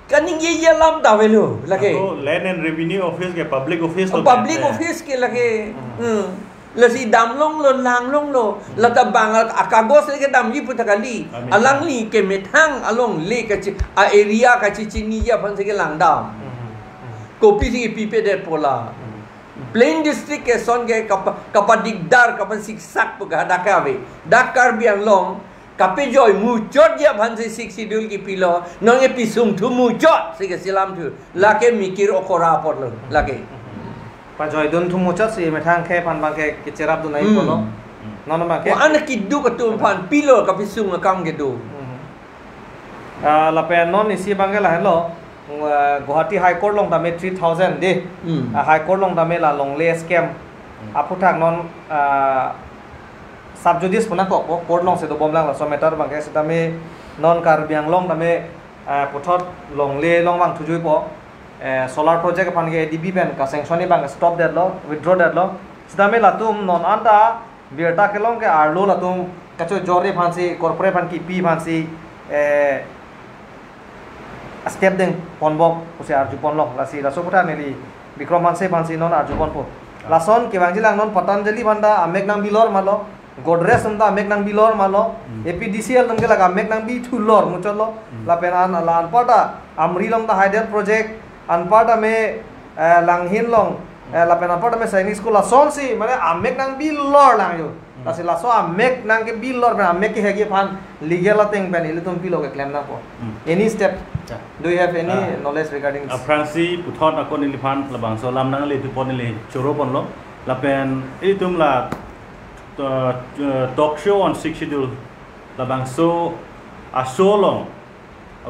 kaningjeji alam ta avelo lake. Ako Land and Revenue Office ke public office lo. Public ke. Office ke lake. Hmm. Hmm. Lasi damlonglo, langlonglo. Hmm. Lata bang a, akagos le kedamji pu ta kali. Amin. Alangli kemethang alongle kachi, a-area kachechiniji aphansi kelangdam. Hmm. Hmm. Kopisi pipedetpo la. Hmm. Plain district ke son ke kapa, kapadikdar, kapasiksak pu ke hadak ke ave. Dak Karbi Anglong kapejoi muchotji aphansi Sixth Schedule kipilo, non ke pisungthu muchotsi keselamthu. Lake Mikir Okora apotlo, lake. Pajoidun thu muchotsi methang akhei aphan bang ke kecherapdun nangji Hmm. pulo. Non bang ke. Ko-an keduk atum aphan pilo kapisung akam kedo. Hmm. Ah, lapen non isi bang ke lahenlo, ah, Guwahati High Court along tame three thousand de. Hmm. Ah, High Court along tame la longle scam. Hmm. Aphuthak non, ah, sub judice pu nangkokpo, court alongsi dobomlang laso matter bang ke, sitame non Karbi Anglong tame, eh, puthot longle along vangthujuipo, eh, solar project aphan ke A D B pen ka-sanction ni bang stop detlo, withdraw detlo. Sitame latum non anta birta kelong ke arlo latum kachojorji aphansi, corporate aphan kipi aphansi, eh, step dengponbom pusi arjuponlo, lasi laso aphuthak neli Bikram Hanse aphansi non arjuponpo. Lason kevangjilang non Patanjali aphan ta amek nangbilor ma lo, Godrej atum ta amek nangbilor ma lo, Hmm. A P D C L atum ke lake amek nangbithulor muchotlo, Hmm. lapen an, la anparta Amri along ta Hydel project, anparta me, eh, Langhin along, eh, lapen anparta me Sainik School lasonsi, mane amek nangbilor lang jo. Hmm. Lasi laso amek nangkebilor pen amek kehekji aphan legal ateng pen ilitum pilo keklem nangpo. Hmm. Any step? Ya. Do you have any Ah. knowledge regarding this? Aphrangsi puthot ako neliphan labangso alam nangle thupo, neli choroponlo. Lapen ilitum la, uh, uh, talk show on Sixth Schedule labangso a-show along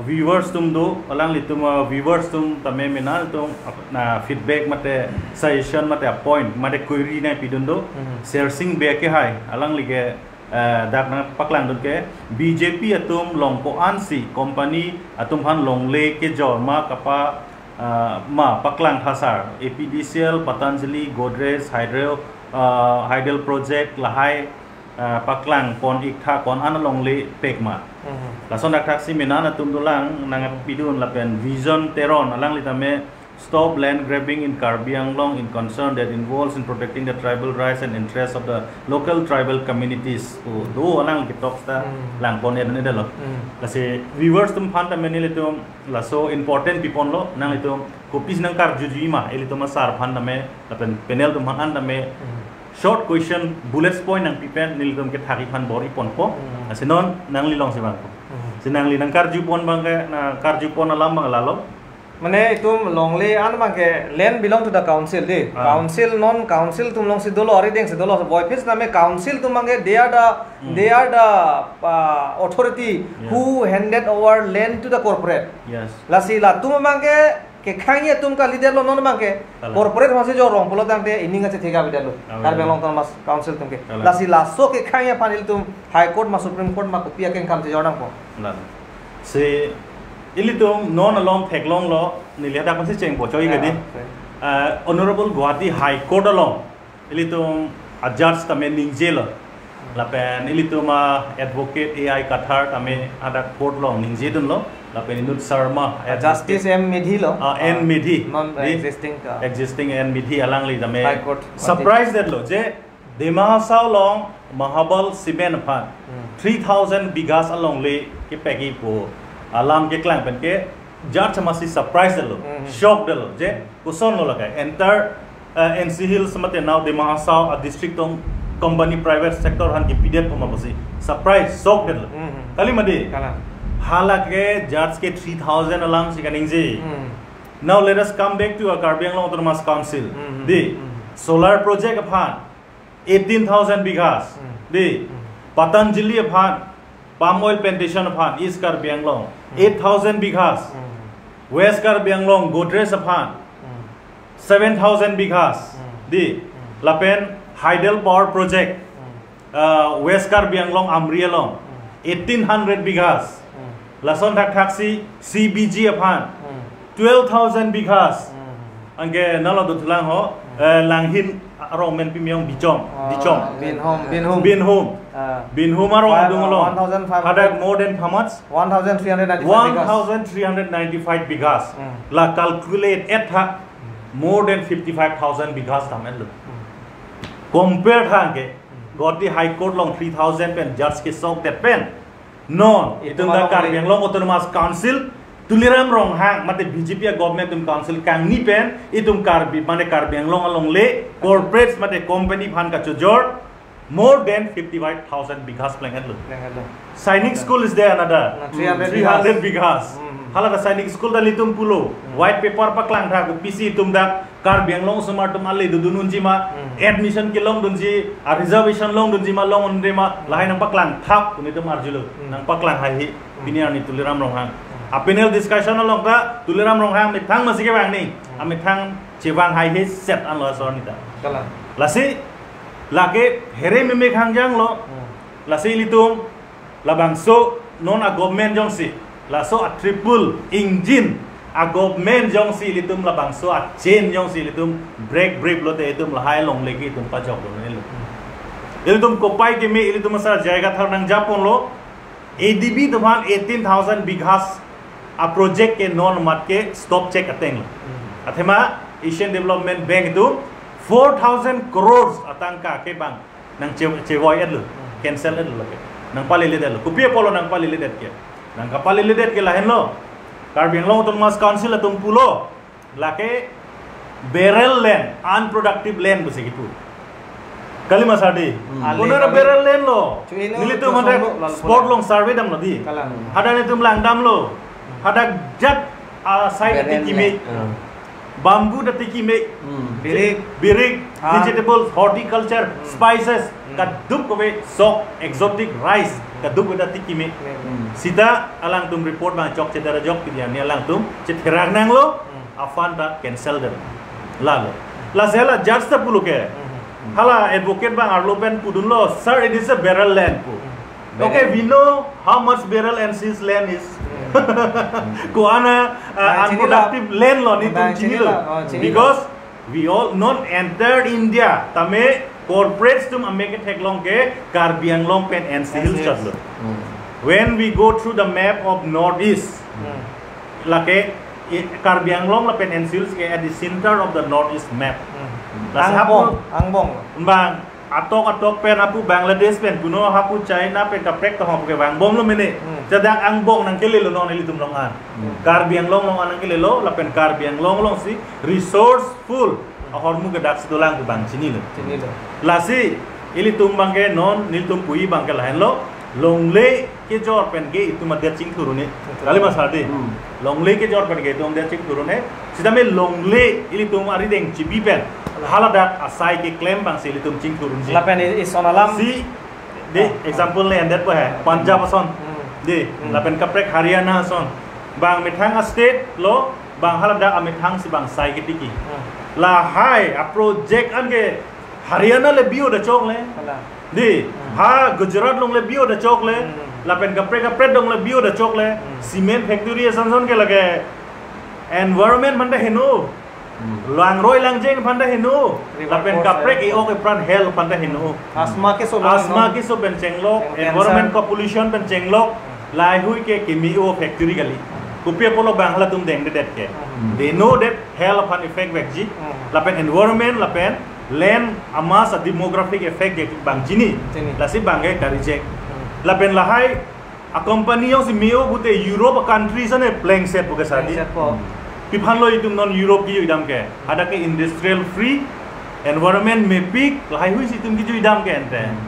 viewers atum do, alanglitum, uh, viewers atum tame mena atum, uh, na feedback mate suggestion mate a-point mate query nangpidun do. Mhm. Sersing Bey ke hai, alangli ke, uh, dak nangpaklangdun ke B J P atum along ko-ansi company atum aphan longle kejor ma kapa, uh, ma paklang tha sir, A P D C L, Patanjali, Godrej, Hydel, uh, Hydel project lahai, ah, paklangpon iktha, ko-an alongle pek ma. Mhm. Lason thakthaksi mena atum dolang nangpidun lapen Vision Teron alangli tame stop land grabbing in Karbi Anglong in concern that involves in protecting the tribal rights and interests of the local tribal communities. O, do alangli ketok ta Hmm. langpon edun edetlo. Hmm. Lasi viewers atum aphan tame nelitum laso important piponlo, nanglitum kopisi nangkarjuji ma, ilitum asar aphan tame, lapen panel atum aphan tame, Hmm. short question, bullets point nangpipen, nelitum kethakji aphan bor-iponpo. Hmm. Lasi non, nangli alongsi vangpo. Hmm. Si nangli nangkarjupon abangke, nangkarjupon alam abang lalo. Mane itum longle an abangke land belong to the council de. Ah. Council non council atum alongsi dolo, arideng si dolo. Voiphit setame council atum abangke they are the, Hmm. they are the, uh, authority, Yeah. who handed over land to the corporate. Yes. Lasi latum abangke kekhangji atum kalidetlo non abangke. Kalang. Corporate aphansi jorong pulotangte ining kachethek avedetlo. Avedetlo. Karbi Anglong Autonomous Council atumke. Kalang. Lasi laso kekhangji aphan ilitum High Court ma Supreme Court ma kopi akeng kam chejor nangpo. Kalang. Si ilitum non along theklonglo, neli hadak pensi chengpo choi Ya, kadi. okay. Uh, Honorable Guwahati High Court along ilitum a-judge tame ningjelo. Lapen ilitum a-advocate A I Kathar tame hadak court along ningjedunlo. Lapen inut Sharma, A, Justice advocate, M Medhi lo. Ah, N Ah, Medhi. Non Di existing ka. existing N Medhi alangli tame High Court. surprise detlo je Dima Hasao along Mahabal Cement aphan Hmm. three thousand bighas alongle kepagi pu alam keklang penke judge amatsi surprise detlo, Hmm. shock detlo je kosonlo lake entire, uh, N C Hills mate now Dima Hasao a-district atum company private sector aphan kepidet puma pusi surprise shock detlo. Hmm. Kali mati. Kalang. Halake judge ke three thousand alamsi kaningje. Hmm. Now let us come back to our Karbi Anglong Autonomous Council. Hmm. Di Hmm. solar project aphan eighteen thousand bighas. Hmm. Di Hmm. Patanjali aphan, palm oil plantation aphan, East Karbi Anglong, Hmm. eight thousand bighas. Hmm. West Karbi Anglong, Godrej aphan, Hmm. seven thousand bighas. Hmm. Di Hmm. lapen Hydel Power Project, Hmm. uh, West Karbi Anglong, Amri along, Hmm. eighteen hundred bighas. Hmm. Lason thakthaksi C B G aphan, Hmm. twelve thousand bighas. Hmm. Anke nalo dothulang ho, Hmm. eh, Langhin arong men pimyong Bichom, Oh, Dichom. Binhum, Binhum. Binhum. Ah. Binhum arong Five, adung along. one thousand five hundred. Hadak more than how much? One thousand three hundred ninety-five bighas. One thousand three hundred ninety-five bighas. Hmm. La calculate et ha, more than fifty-five thousand bighas tamen lo. Hmm. Compare tha anke, Hmm. Guwahati High Court along three thousand pen judge ke shock det pen. Non, Itum itum dak along Karbi le- Anglong Autonomous Council, Tuliram Ronghang, mate B J P a-government atum council kangni pen, itum Karbi, mane Karbi Anglong alongle, corporates mate company aphan kachojor, more than fifty-five thousand bighas pleng etlo. Pleng etlo. Sainik School is there another. Na, three hundred three hundred bighas. Hmm. Hala ta Sainik School ta ilitum pulo. Hmm. White paper paklang tha kopisi itum dak Karbi Anglong osomar atum ale dodun unji ma, Hmm. admission kelong dunji, a-reservation long dunji ma, long unde ma, lahai nangpaklang thap, pu netum arjulo, Hmm. nangpaklang haihe, Hmm. pini arni Tuliram Ronghang. Hmm. A-panel discussion along ta, Tuliram Ronghang methang masi kevang ni, Hmm. amethang chevang haihe set anlo asor ni ta. Kalang. Lasi, lake here meme khangjang lo, Hmm. lasi ilitum, labangso non a-government jongsi, laso a-triple engine a-government jongsi ilitum labangso a-chain jongsi ilitum break break lote itum lahai alongle ke itum pajoklo nelo. Ilitum kopai keme ilitum asar jaiga thar nangjaponlo, A D B atum aphan eighteen thousand bighas a-project ke non mat ke stop chek ateng. Hmm. Athema Asian Development Bank atum four thousand crores atangka ke bang nang che-, chevoi etlo, Hmm. cancel etlo lake. Nangpalele detlo. Kopi apotlo nangpalele det ke? Nangkapalele det ke lahenlo. Karbi Anglong Autonomous Council atum pulo, lake barren land, unproductive land pusi kipu. Kali ma sir di. Hmm. Kono ra barren land lo. Chu ino Nelitum chu hadak solo, lalu spot pulo. Along survey damlo di. Kalang. Hadak netum langdamlo. Hadak jat, ah, side Barren atiki me. Land. Hmm. Bamboo ta tiki me. Hmm. Birik. Birik, Ah. vegetables, horticulture, Hmm. spices, Hmm. kadokave sok, exotic rice, kadokave ta tiki me. Hmm. Sita alangtum report bang chokche dara jok pidi arni alangtum chetherak nanglo, Hmm. a-fund ta cancel det. Lalo. Lasi hala judge ta pulo ke. Hmm. Hala advocate bang arlo pen pudunlo, "Sir, it is a barren land," pu. Hmm. Okay, Barren. We know how much barren N C Hills land is. Hmm. Ko-an a, uh, Bang chinilo. Unproductive land lo, netum Bang chinilo. chinilo. Oh, chinilo. Because we all, non entire India, tame corporates atum amek ketheklong ke Karbi Anglong pen N C Hills N C Hills. Chotlo. Hmm. When we go through the map of Northeast, Hmm. lake, i, Karbi Anglong lapen N C Hills ke at the center of the Northeast map. Hmm. Lasi Angbong, hapu angbong. Bang, atok atok pen hapu Bangladesh pen puno hapu China pen kaprek tohong ke bang bomlo mene. Hmm. Jadak angbong nangkelelo non ilitum along an. Hmm. Karbi Anglong along an nangkelelo lapen Karbi Anglong alongsi resourceful ahormu ke daksi dolang ke bang chinilo. Chinilo. Lasi ilitum abangke non nelitum puji abangke lahenlo. Longle kejor pen ke itum adet chingthur un-e. Kali ma sir dei. Hmm. Longle kejor pen ke itum adet chingthur un-e. Sitame longle ilitum arideng chibi pen haladak asai keklem abangsi ilitum chingthur unji. Lapen i-, ison alam. Si dei, ah, example ne endet po he. Punjab ason. Hmm. Dei, hmm, lapen kaprek Haryana ason. Bang methang a-state lo, bang haladak amethang si bang sai ketiki. Hmm. Lahai a-project an ke Haryana le bi-o da chokle. Hala. Dei, hmm, ha Gujarat along le bi-o da chokle. Hmm. Lapen kaprek kaprek along le bi-o da chokle. Hmm. Cement factory ason son ke lake environment aphan ta heno. Hmm. Langroi langjeng aphan ta heno. River lapen course kaprek hai. E-ok epran health aphan ta heno. Asthma keso lo. Asthma keso pen chenglok, cancer. Environment ka pollution pen chenglok, lahaihui ke keme-o factory kali. Kopi apotlo bang halatum dengdedet ke. Hmm. They know that health aphan effect vekji. Hmm. Lapen environment, lapen land a-mass a-demographic effect ke bang chini. Chini. Lasi bang ke ka-reject. Hmm. Lapen lahai a-company jongsi me-o pute Europe a-country ason ne plengset po ke sir dei. Plengset po. Pi aphan lo itum non Europe kejui dam ke? Hadak ke industrial free, environment mepik, lahaihui si itum kejui dam ke ante. Hmm.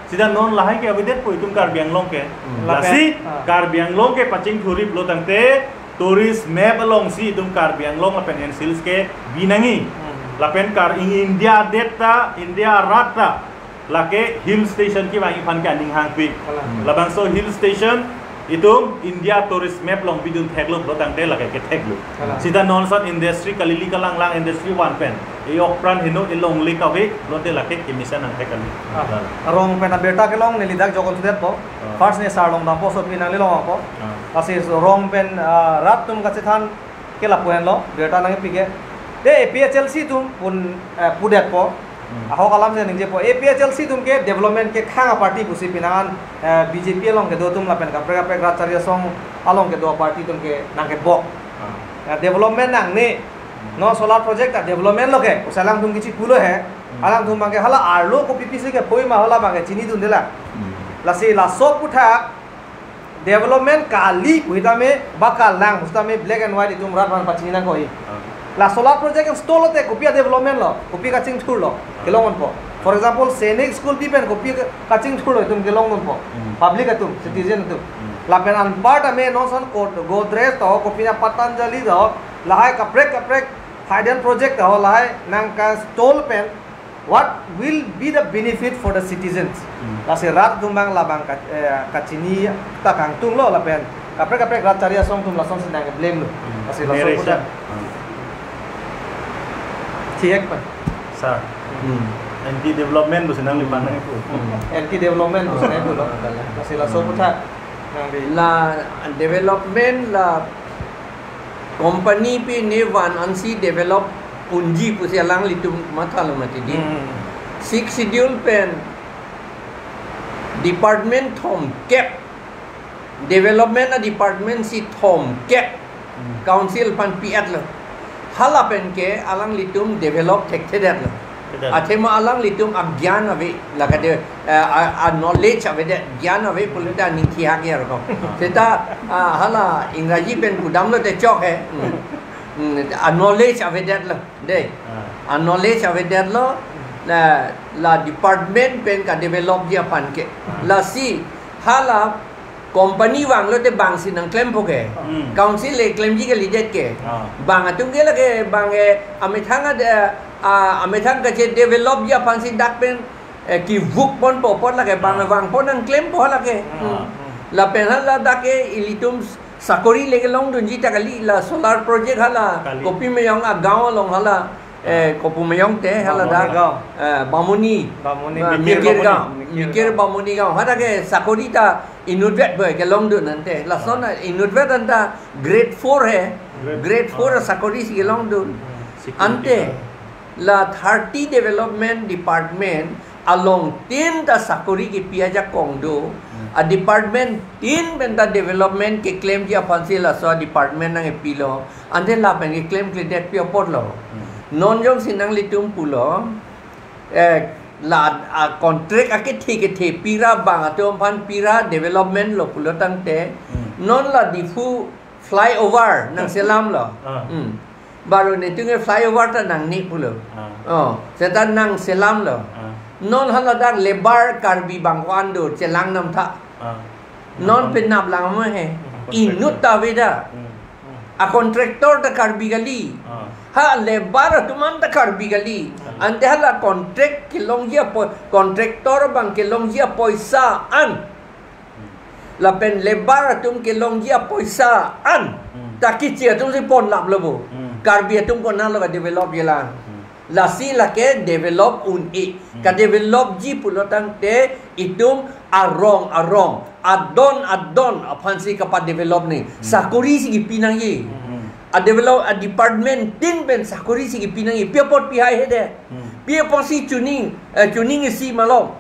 Sita non lahai ke avedet po itum Karbi Anglong ke. Hmm. Lasi, lapen, ah, Karbi Anglong ke pachingthurji pulo tangte tourist map alongsi itum Karbi Anglong lapen N C Hills ke bi nangji. Hmm. Lapen Kar-, in India adet ta, India arat ta, lake hill station kevangji aphan ke aning hangpik. Kalang. Hmm. Labangso hill station itum India tourist map along bidun theklo pulo tangte lake ketheklo. Kalang. Sita non ason industry kalili kalanglang industry van pen e-ok epran heno, e-longle kave pulote lake kemesen nangthek kali. Ah. Kalang. Rong pen abirta kelong neli dak jokon sudet po. Ah. First ne sir along dampo, sot pi nangli long po. Ah. Lasi rong pen, ah, rat atum kachethan ke lapu henlo, birta nangpi ke. Dei A P H L C atum pun, eh, pudet po. Hmm. Ahok alam si ningje po. A P H L C atum ke development kekhang a-party pusi penang an, eh, B J P along kedo atum lapen kaprek kaprek rat chari asong along kedo a-party atum ke nangkebok. Ah. Eh, development nangne. Hmm. Non solar project ta development lo ke. Usalang atum kichi pulo he. Hmm. Alangtum abang ke hala arlo kopi pisi ke poi ma hala abang ke chinidunde lang. Hmm. Lasi laso aputhak development kali pu sitame, ba kalang pu sitame black and white itum rat aphan pachini nangkok. Ah. La solar project install lote kopi a-development lo, kopi kachingthur lo, ah, kelong unpo. For example, Sainik School pi pen kopi ka-, kachingthur lo itum kelong unpo. Hmm. Public atum, citizen atum. Hmm. Lapen anparta me non ason ko-, Godrej to, kopi na Patanjali to, lahai kaprek kaprek hidden project to, lahai nangka-install pen, what will be the benefit for the citizens? Hmm. Lasi rat atum abang labang ka-, eh, kachini ta kangtung lo lapen kaprek kaprek rat chari asong atum lasonsi nangke-blame lo. Hmm. Lasi laso narration. Puta. Hmm. Thiek pa. Sir. Hmm. Anti development pusi nangliphan nangpu. Hmm. Anti development pusi nangpu lo. Lasi laso puta. Nangli. La development la company pi ne van ansi develop unji pusi alanglitum mathalo mati dei. Hmm. Sixth Schedule pen department thomkep, development a-department si thomkep, hmm, council aphan pi-etlo. Hala pen ke alanglitum develop thekthedetlo. Thekthe. Athema alanglitum agyan ave, lake de, eh, a, a-knowledge avedet, gyan ave pulote aning thihak ya ko. Ah. Seta, ah, hala Ingraji pen pudamlote chok he. Hmm. Hmm, a-knowledge avedetlo, dei. Ah. A-knowledge avedetlo, la, la department pen ka-developji aphan ke. Ah. Lasi, hala company vanglote bangsi nangklempo ke. Hmm. Council le klemji kalidet ke. Ah. Bang atum ke lake, bang, eh, amethang ad-, eh, ah, amethang kache-developji aphansi dak pen, eh, kevuk ponpo apot lake, bang, ah, vangpo nangklempo lake. Ah. Hmm. Lapen hala dak ke ilitum sakori le kelongdunji ta kali, la solar project hala. Kali. Kopi meyong agaon along hala. Eh, ah, kopi meyong te hala Bamuni dak. Gaon. Eh, Bamuni. Bamuni, ah, Mikir Mikir Bamuni. Gaon. Mikir Mikir Gaon. Bamuni Gaon. Hadak ke sakori ta inutvet boi kelongdun ante. Lason, ah, inutvet anta grade four he. Grade, grade four, ah, sakori si kelongdun. Hmm. Security ante guard. La thirty development department along tin ta sakori kepi ajakong do. Hmm. A-department tin pen ta development keklemji aphansi laso department nangkepilo. Ante lapen keklemkledet pi apotlo. Hmm. Non jongsi nanglitum pulo, eh, la, ah, contract akethe kethe pira bang atum aphan pira development lo pulo tangte. Hmm. Non la Diphu flyover nangselamlo. Ah. Hmm. Baru netum ke flyover ta nangne pulo. Ah. Oh, seta nangselamlo. Ah. Non haladak labour Karbi bang ko-an do chelang namtha. Ah. Non penap lang mo he. Hmm. Inut ta ave da. Hmm. Hmm. A contractor ta Karbi kali. Ah. Ha labour atum an ta Karbi kali. Hmm. Ante hala contract kelongji apo-, contractor abang kelongji apoisa an. Hmm. Lapen labour atum kelongji apoisa an. Hmm. Ta keche atum si ponlaplo bo. Hmm. Karbi atum konatlo ka develop-ji lang. Hmm. Lasi lake develop un-e. Hmm. Ka develop-ji pulo tangte itum arong arong, adon adon aphansi kapa develop ni. Hmm. Sakori si kipi nangji. Hmm. A develop, a department tin pen sakori si kipi nangji. Pi apot pihai hede. Hmm. Pi apotsi chuning, eh, chuning isi malom.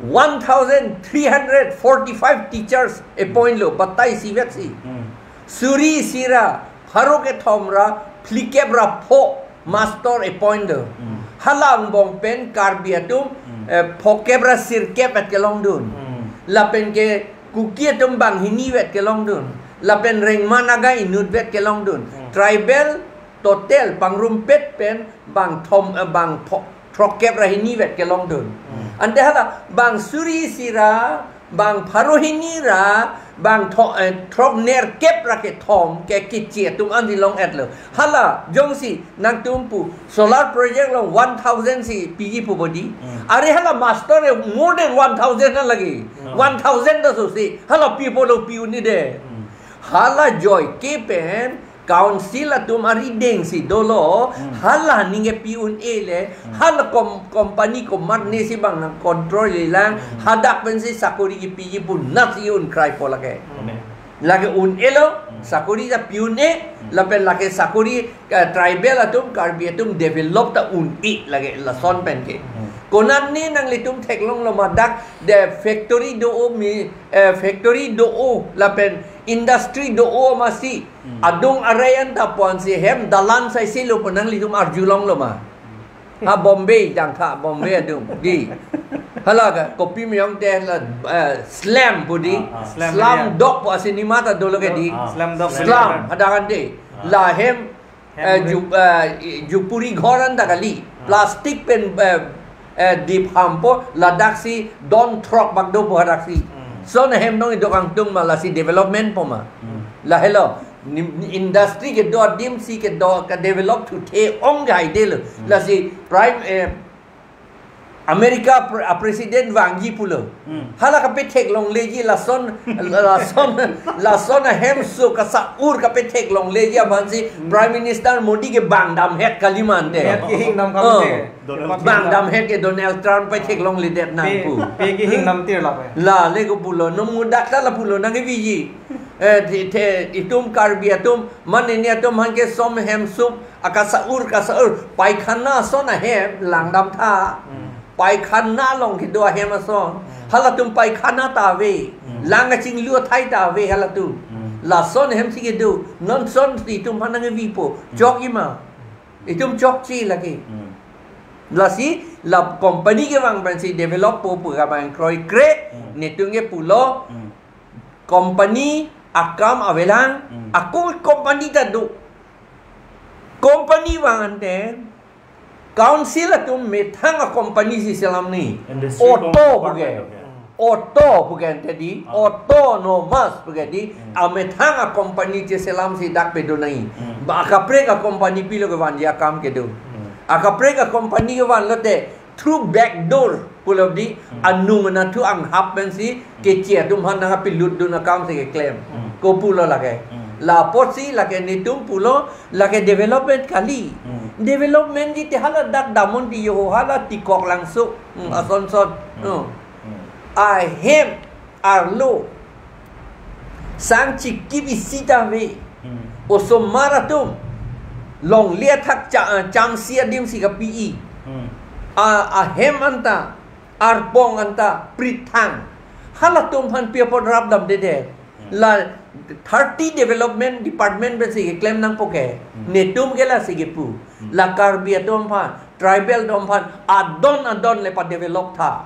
One thousand three hundred forty-five teachers appoint lo, batai isivet si. Hmm. Suri isi ra, pharo kethom ra, phlikep ra pho master appoint lo. Hmm. Hala angbong pen Karbi atum, Hmm. eh, phokep ra sirkep-et kelongdun. Hmm. Lapen ke Kuki atum banghinivet kelongdun. Lapen Rengma Naga inutvet kelongdun. Hmm. Tribal total pangrumpet pen bang thom, eh, bang pho-, throkkep ra hinivet kelongdun. Hmm. Ante hala bang suri isi ra, bang pharo hini ra, bang tho-, eh, throknerkep ra kethom ke keche atum ansi long-etlo. Hala jongsi nangtum pu solar project along one thousand si piji pu bodi. Hmm. Are hala master e more than one thousand na lagi. Hmm. One thousand ta so si. Hala pi apotlo pi un-e de. Hmm. Hala joike pen council atum arideng si dolo, Hmm. hala ningje pi un-e le, Hmm. hala kom-, company komatne si bang nang control-ji lang, Hmm. hadak pensi sakori kipiji pu nasi un-e kraipo lake. Amen. Lake un-elo, Hmm. sakori ta pi un-e, Hmm. lapen lake sakori, eh, tribal atum, Karbi atum develop ta un-e lake lason pen ke. Hmm. Konatne nanglitum theklonglo ma dak de factory do-o mi, eh, factory do-o lapen industry do-o masi Hmm. adung arai an ta ponsi hem dalan sai silo pu nanglitum arjulonglo ma. Hmm. Ha Bombay jangtha Bombay adung di. Hala ka kopi meyong te la, eh, Slam pu di. Ah, ah. Slam Slam area. Dog pu asinema ta dolo ke di. Ah, Slam Dog Slam Slam. Area. Hadak an de. Ah. La hem, Hem eh, re- ju-, eh, jupuri ghor an ta kali. Ah. Plastic pen, eh, eh, dip hampo ladak si don throk bak do pu hadak si. Hmm. Lason ahem nong idok angtung ma lasi development po ma. Hmm. Lahelo. Nim-, industry kedo adim si kedo ka develop thuthe ong gai delo. Hmm. Lasi prime, eh, America pre-, a president vangji pulo. Hmm. Hala kapetheklongleji lason, lason, lason ahem so kasa-ur kapetheklongleji aphansi Hmm. Prime Minister Modi ke bang damhet kali mante. Net kehing dam kam Oh. te. Donald Bang Trump. Damhet ke Donald Trump petheklongledet nang Pe, pu. Pe kehing dam tir la pe. La le ko pulo, nung mudak ta la pulo nang keviji. Eh, the, the, itum Karbi atum, mane ni atum aphan ke som hem sup, akasa-ur, kasa-ur, paikhana ason ahem, langdamtha. Hmm. Paikhana along kedo ahem ason. Hmm. Halatum paikhana ta ave. Hmm. Lang kachinglu athai ta ave halatum. Hmm. Lason ahem si kedo. Non son si itum aphan nangkevipo. Hmm. Chokji ma. Itum chokche lake. Hmm. Lasi, la company kevang pensi develop po pu kevang kroikre, Hmm. netum ke pulo, Hmm. company akam avelang, Hmm. ako company ta do. Company vang ante, council atum methang a company si selam ni. Industry Auto com-, puke. Department of, yeah. Auto puke ante di, Ah. autonomous puke di, Hmm. amethang a company si selam si dak pedo nai. Hmm. Ba akaprek a company pilo kevanji akam kedo. Hmm. Akaprek a company kevan lote, through back door pulo di, Hmm. anung anatthu anghap pensi, Hmm. keche atum aphan nangpilutdun akam si keklem. Hmm. Ko pulo lake. Hmm. La apotsi lake netum pulo lake development kali. Hmm. Development di te hala dak damon di yo hala Tikok Langso. Hmm, Hmm. ason son. Hmm. Hmm. Hmm. Ahem arlo sang chikip isi ta ave. Hmm. Osomar atum longle athak cha-, chamsi adim si kapi-i. Hmm. A, ahem anta, arpong anta, prithang. Halatum aphan pi apot rap damdedet. Hmm. La thirty development department pensi keklem nangpo ke. Hmm. Netum ke lasi kepu. Hmm. La Karbi atum aphan, tribal atum aphan, adon adon le pa develop tha.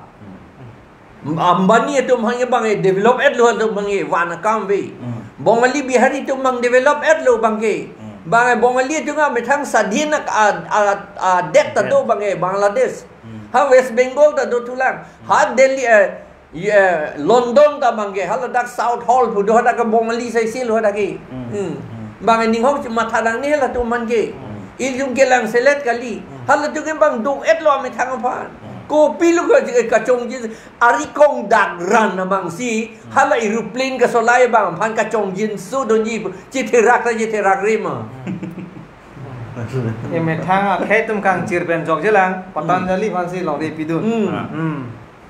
Hmm. Ambani atum aphan ke bang e develop-etlo atum aphan ke van akam ave. Hmm. Bongali Bihari atum aphan develop-etlo bang ke. Hmm. Bang e Bongali atum amethang sadhin ak-, a, a, a, det ta do Adet. bang e Bangladesh. Hmm. Ha West Bengal ta do thulang. Ha Hmm. Delhi, eh, Ye, London ta abang ke, haladak Southall pu do, hadak ke Bongali sai si lo hadak ke. Hmm. Hmm. Hmm. Abang ning hok matha dang ni halatum abang ke. Hmm. Ilitum kelang selet kali. Hmm. Halatum ke abang do-et lo amethang aphan. Hmm. Kopi lo ke kachongjin, ari kongdak ran abang si, hmm, hala aeroplane kasolai abang aphan kachongjinso dunji, chitherak ta chitherak re ma. Hmm. Emethang akhei atum kangchir pen jokjelang, Patanjali aphan si longri pidun. Hmm. Ah. Hmm.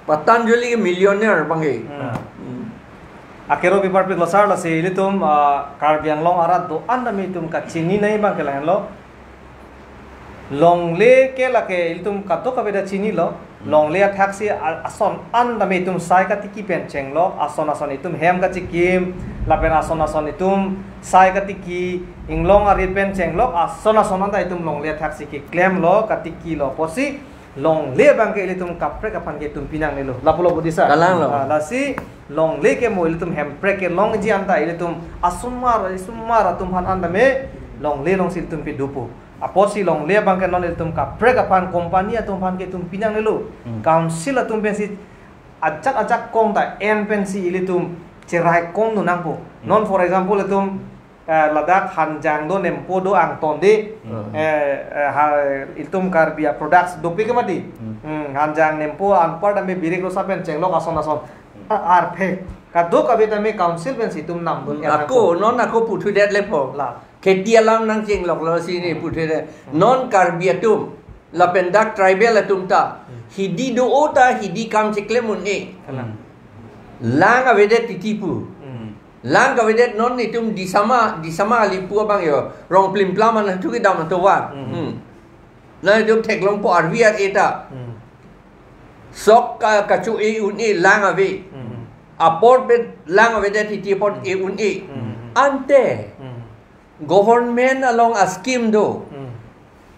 Patanjali ke millionaire abang ke. Hmm. Ah. Hmm. Akero pipar pik lo sar, lasi ilitum, ah, Karbi Anglong arat do-an tame itum kachini nai abang ke lahenlo. Longle ke lake ilitum kadokave ta chinilo. Hmm. Longle athak si a-, ason an tame itum sai katiki pen chenglok, ason ason itum hem kachikim, lapen ason ason itum sai katiki, inglong arit pen chenglok, ason ason anta itum longle athak si keklemlo, katikilo pusi, longle abang ke ilitum kaprek aphan ke itum pinangnelo. Lapulo budisa. Kalanglo. Ah, lasi longle ke mo ilitum hemprek kelongji anta ilitum asomar, asomar atum aphan an tame longle along si ilitum pidupo. Apotsi longle abang ke non ilitum kaprek aphan, company atum aphan ke itum pinangnelo. Hmm. Council atum pensi ajak ajak kong ta en pensi ilitum cherai kongdun nangpo. Hmm. Non, for example, itum, eh, ladak Hanjang do, Nempo do, Angton de. Hmm. Eh, eh, ha, itum Karbi a products dopik ke mati. Hmm. Hmm, Hanjang, Nempo anpar tame birik rosa pen chenglok ason ason. Hmm. A-, arphek. Kadokave tame council pensi itum namdun. Hmm. Ako, non ako puthudet lepo. La. Kheti alam nangchengloklo si ne puthudet. Hmm. Non Karbi atum, lapen dak tribal atum ta, hmm, hidi do-o ta hidi kam cheklem un-e. Kalang. Lang avedet titi pu. Hmm. Lang kavedet non itum Disama, Disama ali pu abang yo, rong plimplam an thu kedam an tovar. Hmm. Hmm. Na itum theklongpo arvi ar-e ta. Hmm. Sok ka, kacho-e un-e lang ave. Hmm. Apor pen lang avedet titi apot, hmm, e un-e. Hmm. Ante. Hmm. Government along a scheme do. Hmm.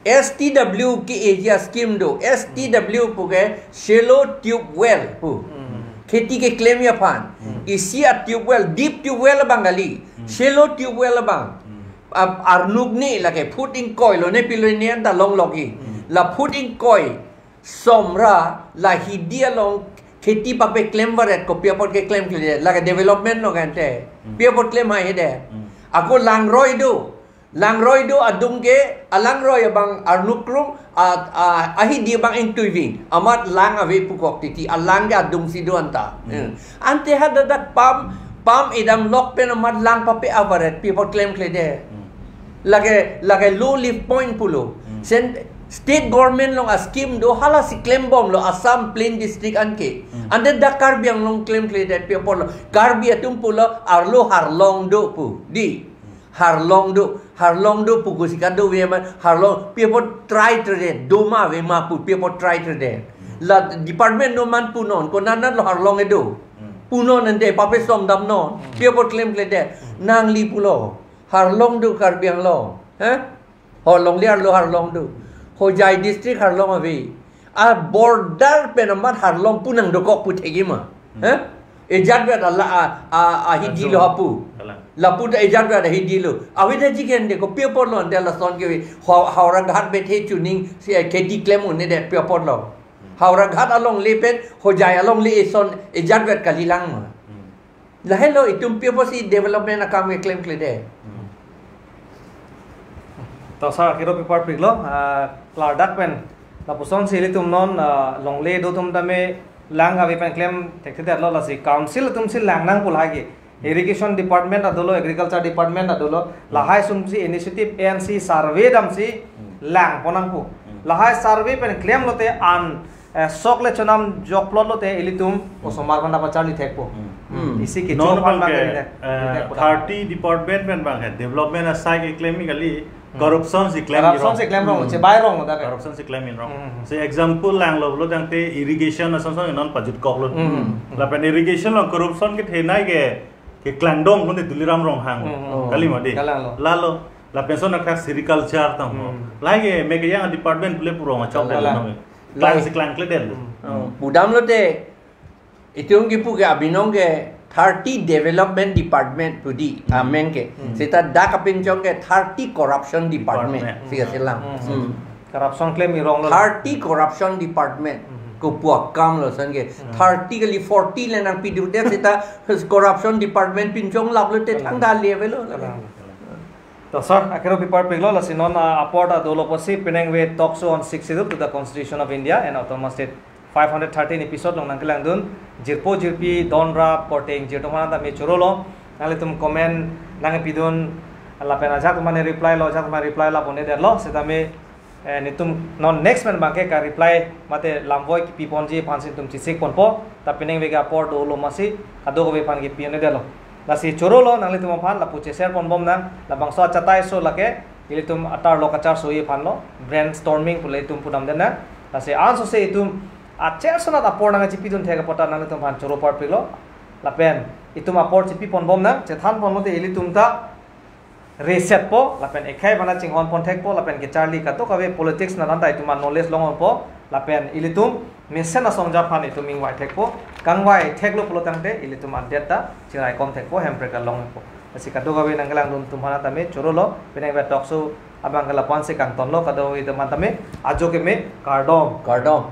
S T W ke-eji a scheme do. S T W pu ke shallow tube well pu. Hmm. Kheti keklemji aphan. Hmm. Isi a tube well, deep tube well abang kali. Hmm. Shallow tube well abang. Hmm. A-, arnuk ne lake foot ingkoi lo ne pilo ne anta longlokji. Hmm. La foot ingkoi somra la hidi along kheti pape klem varet, kopi apot keklemkledet, lake development lo kan te. Hmm. Pi apot klem haihedet. Hmm. Ako langroi do. Langroi do adung ke, alangroi abang arnuk krung, a, a, ahidi abang ingtuiving. Amat lang ave pukok titi, alang ke adung si do anta. Hmm. Hmm. Ante hadak dak pam, pam edam lok pen amat lang pape avaret, pi apot klemkledet. Hmm. Lake, lake low lift point pulo. Hmm. Sen-, state government along a scheme do, hala si klembomlo, Assam plain district anke. Hmm. Ante dak Karbi Anglong klemkledet pi apotlo. Karbi atum pulo, arlo harlong do pu. Di. Hmm. Harlong do, harlong do pu kosi kadove amat, harlong pi apot try-tredet, do ma ave ma pu, pi apot try-tredet. Hmm. La department no man punon, konatnat lo harlong kedo. Hmm. Punon ante, pape somdamnon, hmm, pi apot klemkledet. Hmm. Nangli pulo. Harlong do Karbi Anglong. Ha? Ho longle arlo harlong do. Hojai district harlong ave. A border pen amat harlong pu nangdokok pu thekji ma. Hmm. Ha? Ejat vet ala a, a, ahidi lo hapu. Kalang. Lapu ta ejat vet ahidi lo. Avedetji ke ante kopi apotlo ante lason ke ave. Hau-, Howraghat bethe chuning si, eh, kheti klem un-edet pi apotlo. Hmm. Howraghat alongle pen, Hojai alongle eson ejat vet kalilang ma. Hmm. Lahelo itum pi apotsi development akam keklemkledet. Hmm. To sar kiro pipar piklo, ah, klardak pen. Lapuson si ilitum non, ah, longle do atum tame lang ave pen klem thekthedetlo, lasi council atum si lang nangpo lahai ke. Irrigation department ta dolo, agriculture department ta dolo. Hmm. Lahai sum si initiative en si survey dam si, hmm, langpon nangpo. Hmm. Lahai survey pen klemlote an eh, sok le chonam jokplot lote ilitum, hmm, osomar aphan ta pacharli thekpo. Hmm. Hmm. Isi ke non chok aphan abang ke, eh, thirty department pen abang ke, development asai keklem kali, hmm, corruption si klem. Corruption si klem rong, hmm, chebai rong lo ta ke. Corruption si klem rong. Hmm. Si example langlo lo tangte irrigation ason ason non pajutkoklo. Hmm. Lapen irrigation along corruption kethenei ke, keklangdong lo ne Tuliram Ronghang. Hmm. Kali ma di. Kalanglo. Lalo, lapen son akhak sericulture tang ho. Hmm. Lahai ke me ke yang department pule purong achok. Kalang. Delo nong. Klang si klangkledet lo. Hmm. Oh, pudamlote, itum kipu ke abinong ke thirty development department pu di, hmm, amen ke. Hmm. Seta dak apinchong ke thirty corruption department. Department. Sika silang. Hmm. Hmm. Corruption klem irong lo. Thirty corruption department. Hmm. Kopuakam lo ason ke. Hmm. Thirty kali forty le nangpidudet seta corruption department pinchonglaplo te Kalang. Thangta le avelo. Kalang. To sir, akero pipar piglo, lasi non, ah, apor ta dolo pusi penang ave talk show on Sixth Schedule to the Constitution of India and Autonomous State five hundred thirteen episode along nangkelangdun jirpo jirpi donrap korte ingjir atum aphan tame chorolo, nanglitum comment nangpidun lapen ajahak atum aphan reply lo, ajahak atum aphan reply lapu-un-edetlo, setame eh, netum non next pen abangke ka reply mate lamvoi kipiponji aphansi netum chesik ponpo, ta penang ave ke apor dolo amatsi kadokave aphan kipi-un-edetlo. Lasi chorolo nanglitum aphan lapu che-share ponbom nang, labangso achatai aso lake ilitum atarlo kacharso aphanlo, brainstorming pu ilitum pudamde nang. Lasi ansose itum acher sonat apor nangchipidun thek apot ta nanglitum aphan choro parpiklo. Lapen itum apor chipi ponbom nang, chethan ponlote ilitum ta reset po, lapen ekhei abang ta chinghon pon thekpo, lapen kacharli kadokave politics nang anta itum an knowledge longpo, lapen ilitum mesen asong ajat aphan itum ingvai thekpo, kangvai theklo pulo tangte ilitum an det ta chingrai kom thekpo, hemprek ta longpo. Lasi kadokave nangkelangdun atum aphan tame chorolo, penang ave talk show abangke lapu-ansi kangtonlo, kadokave atum aphan tame ajo keme, kardom. Kardom.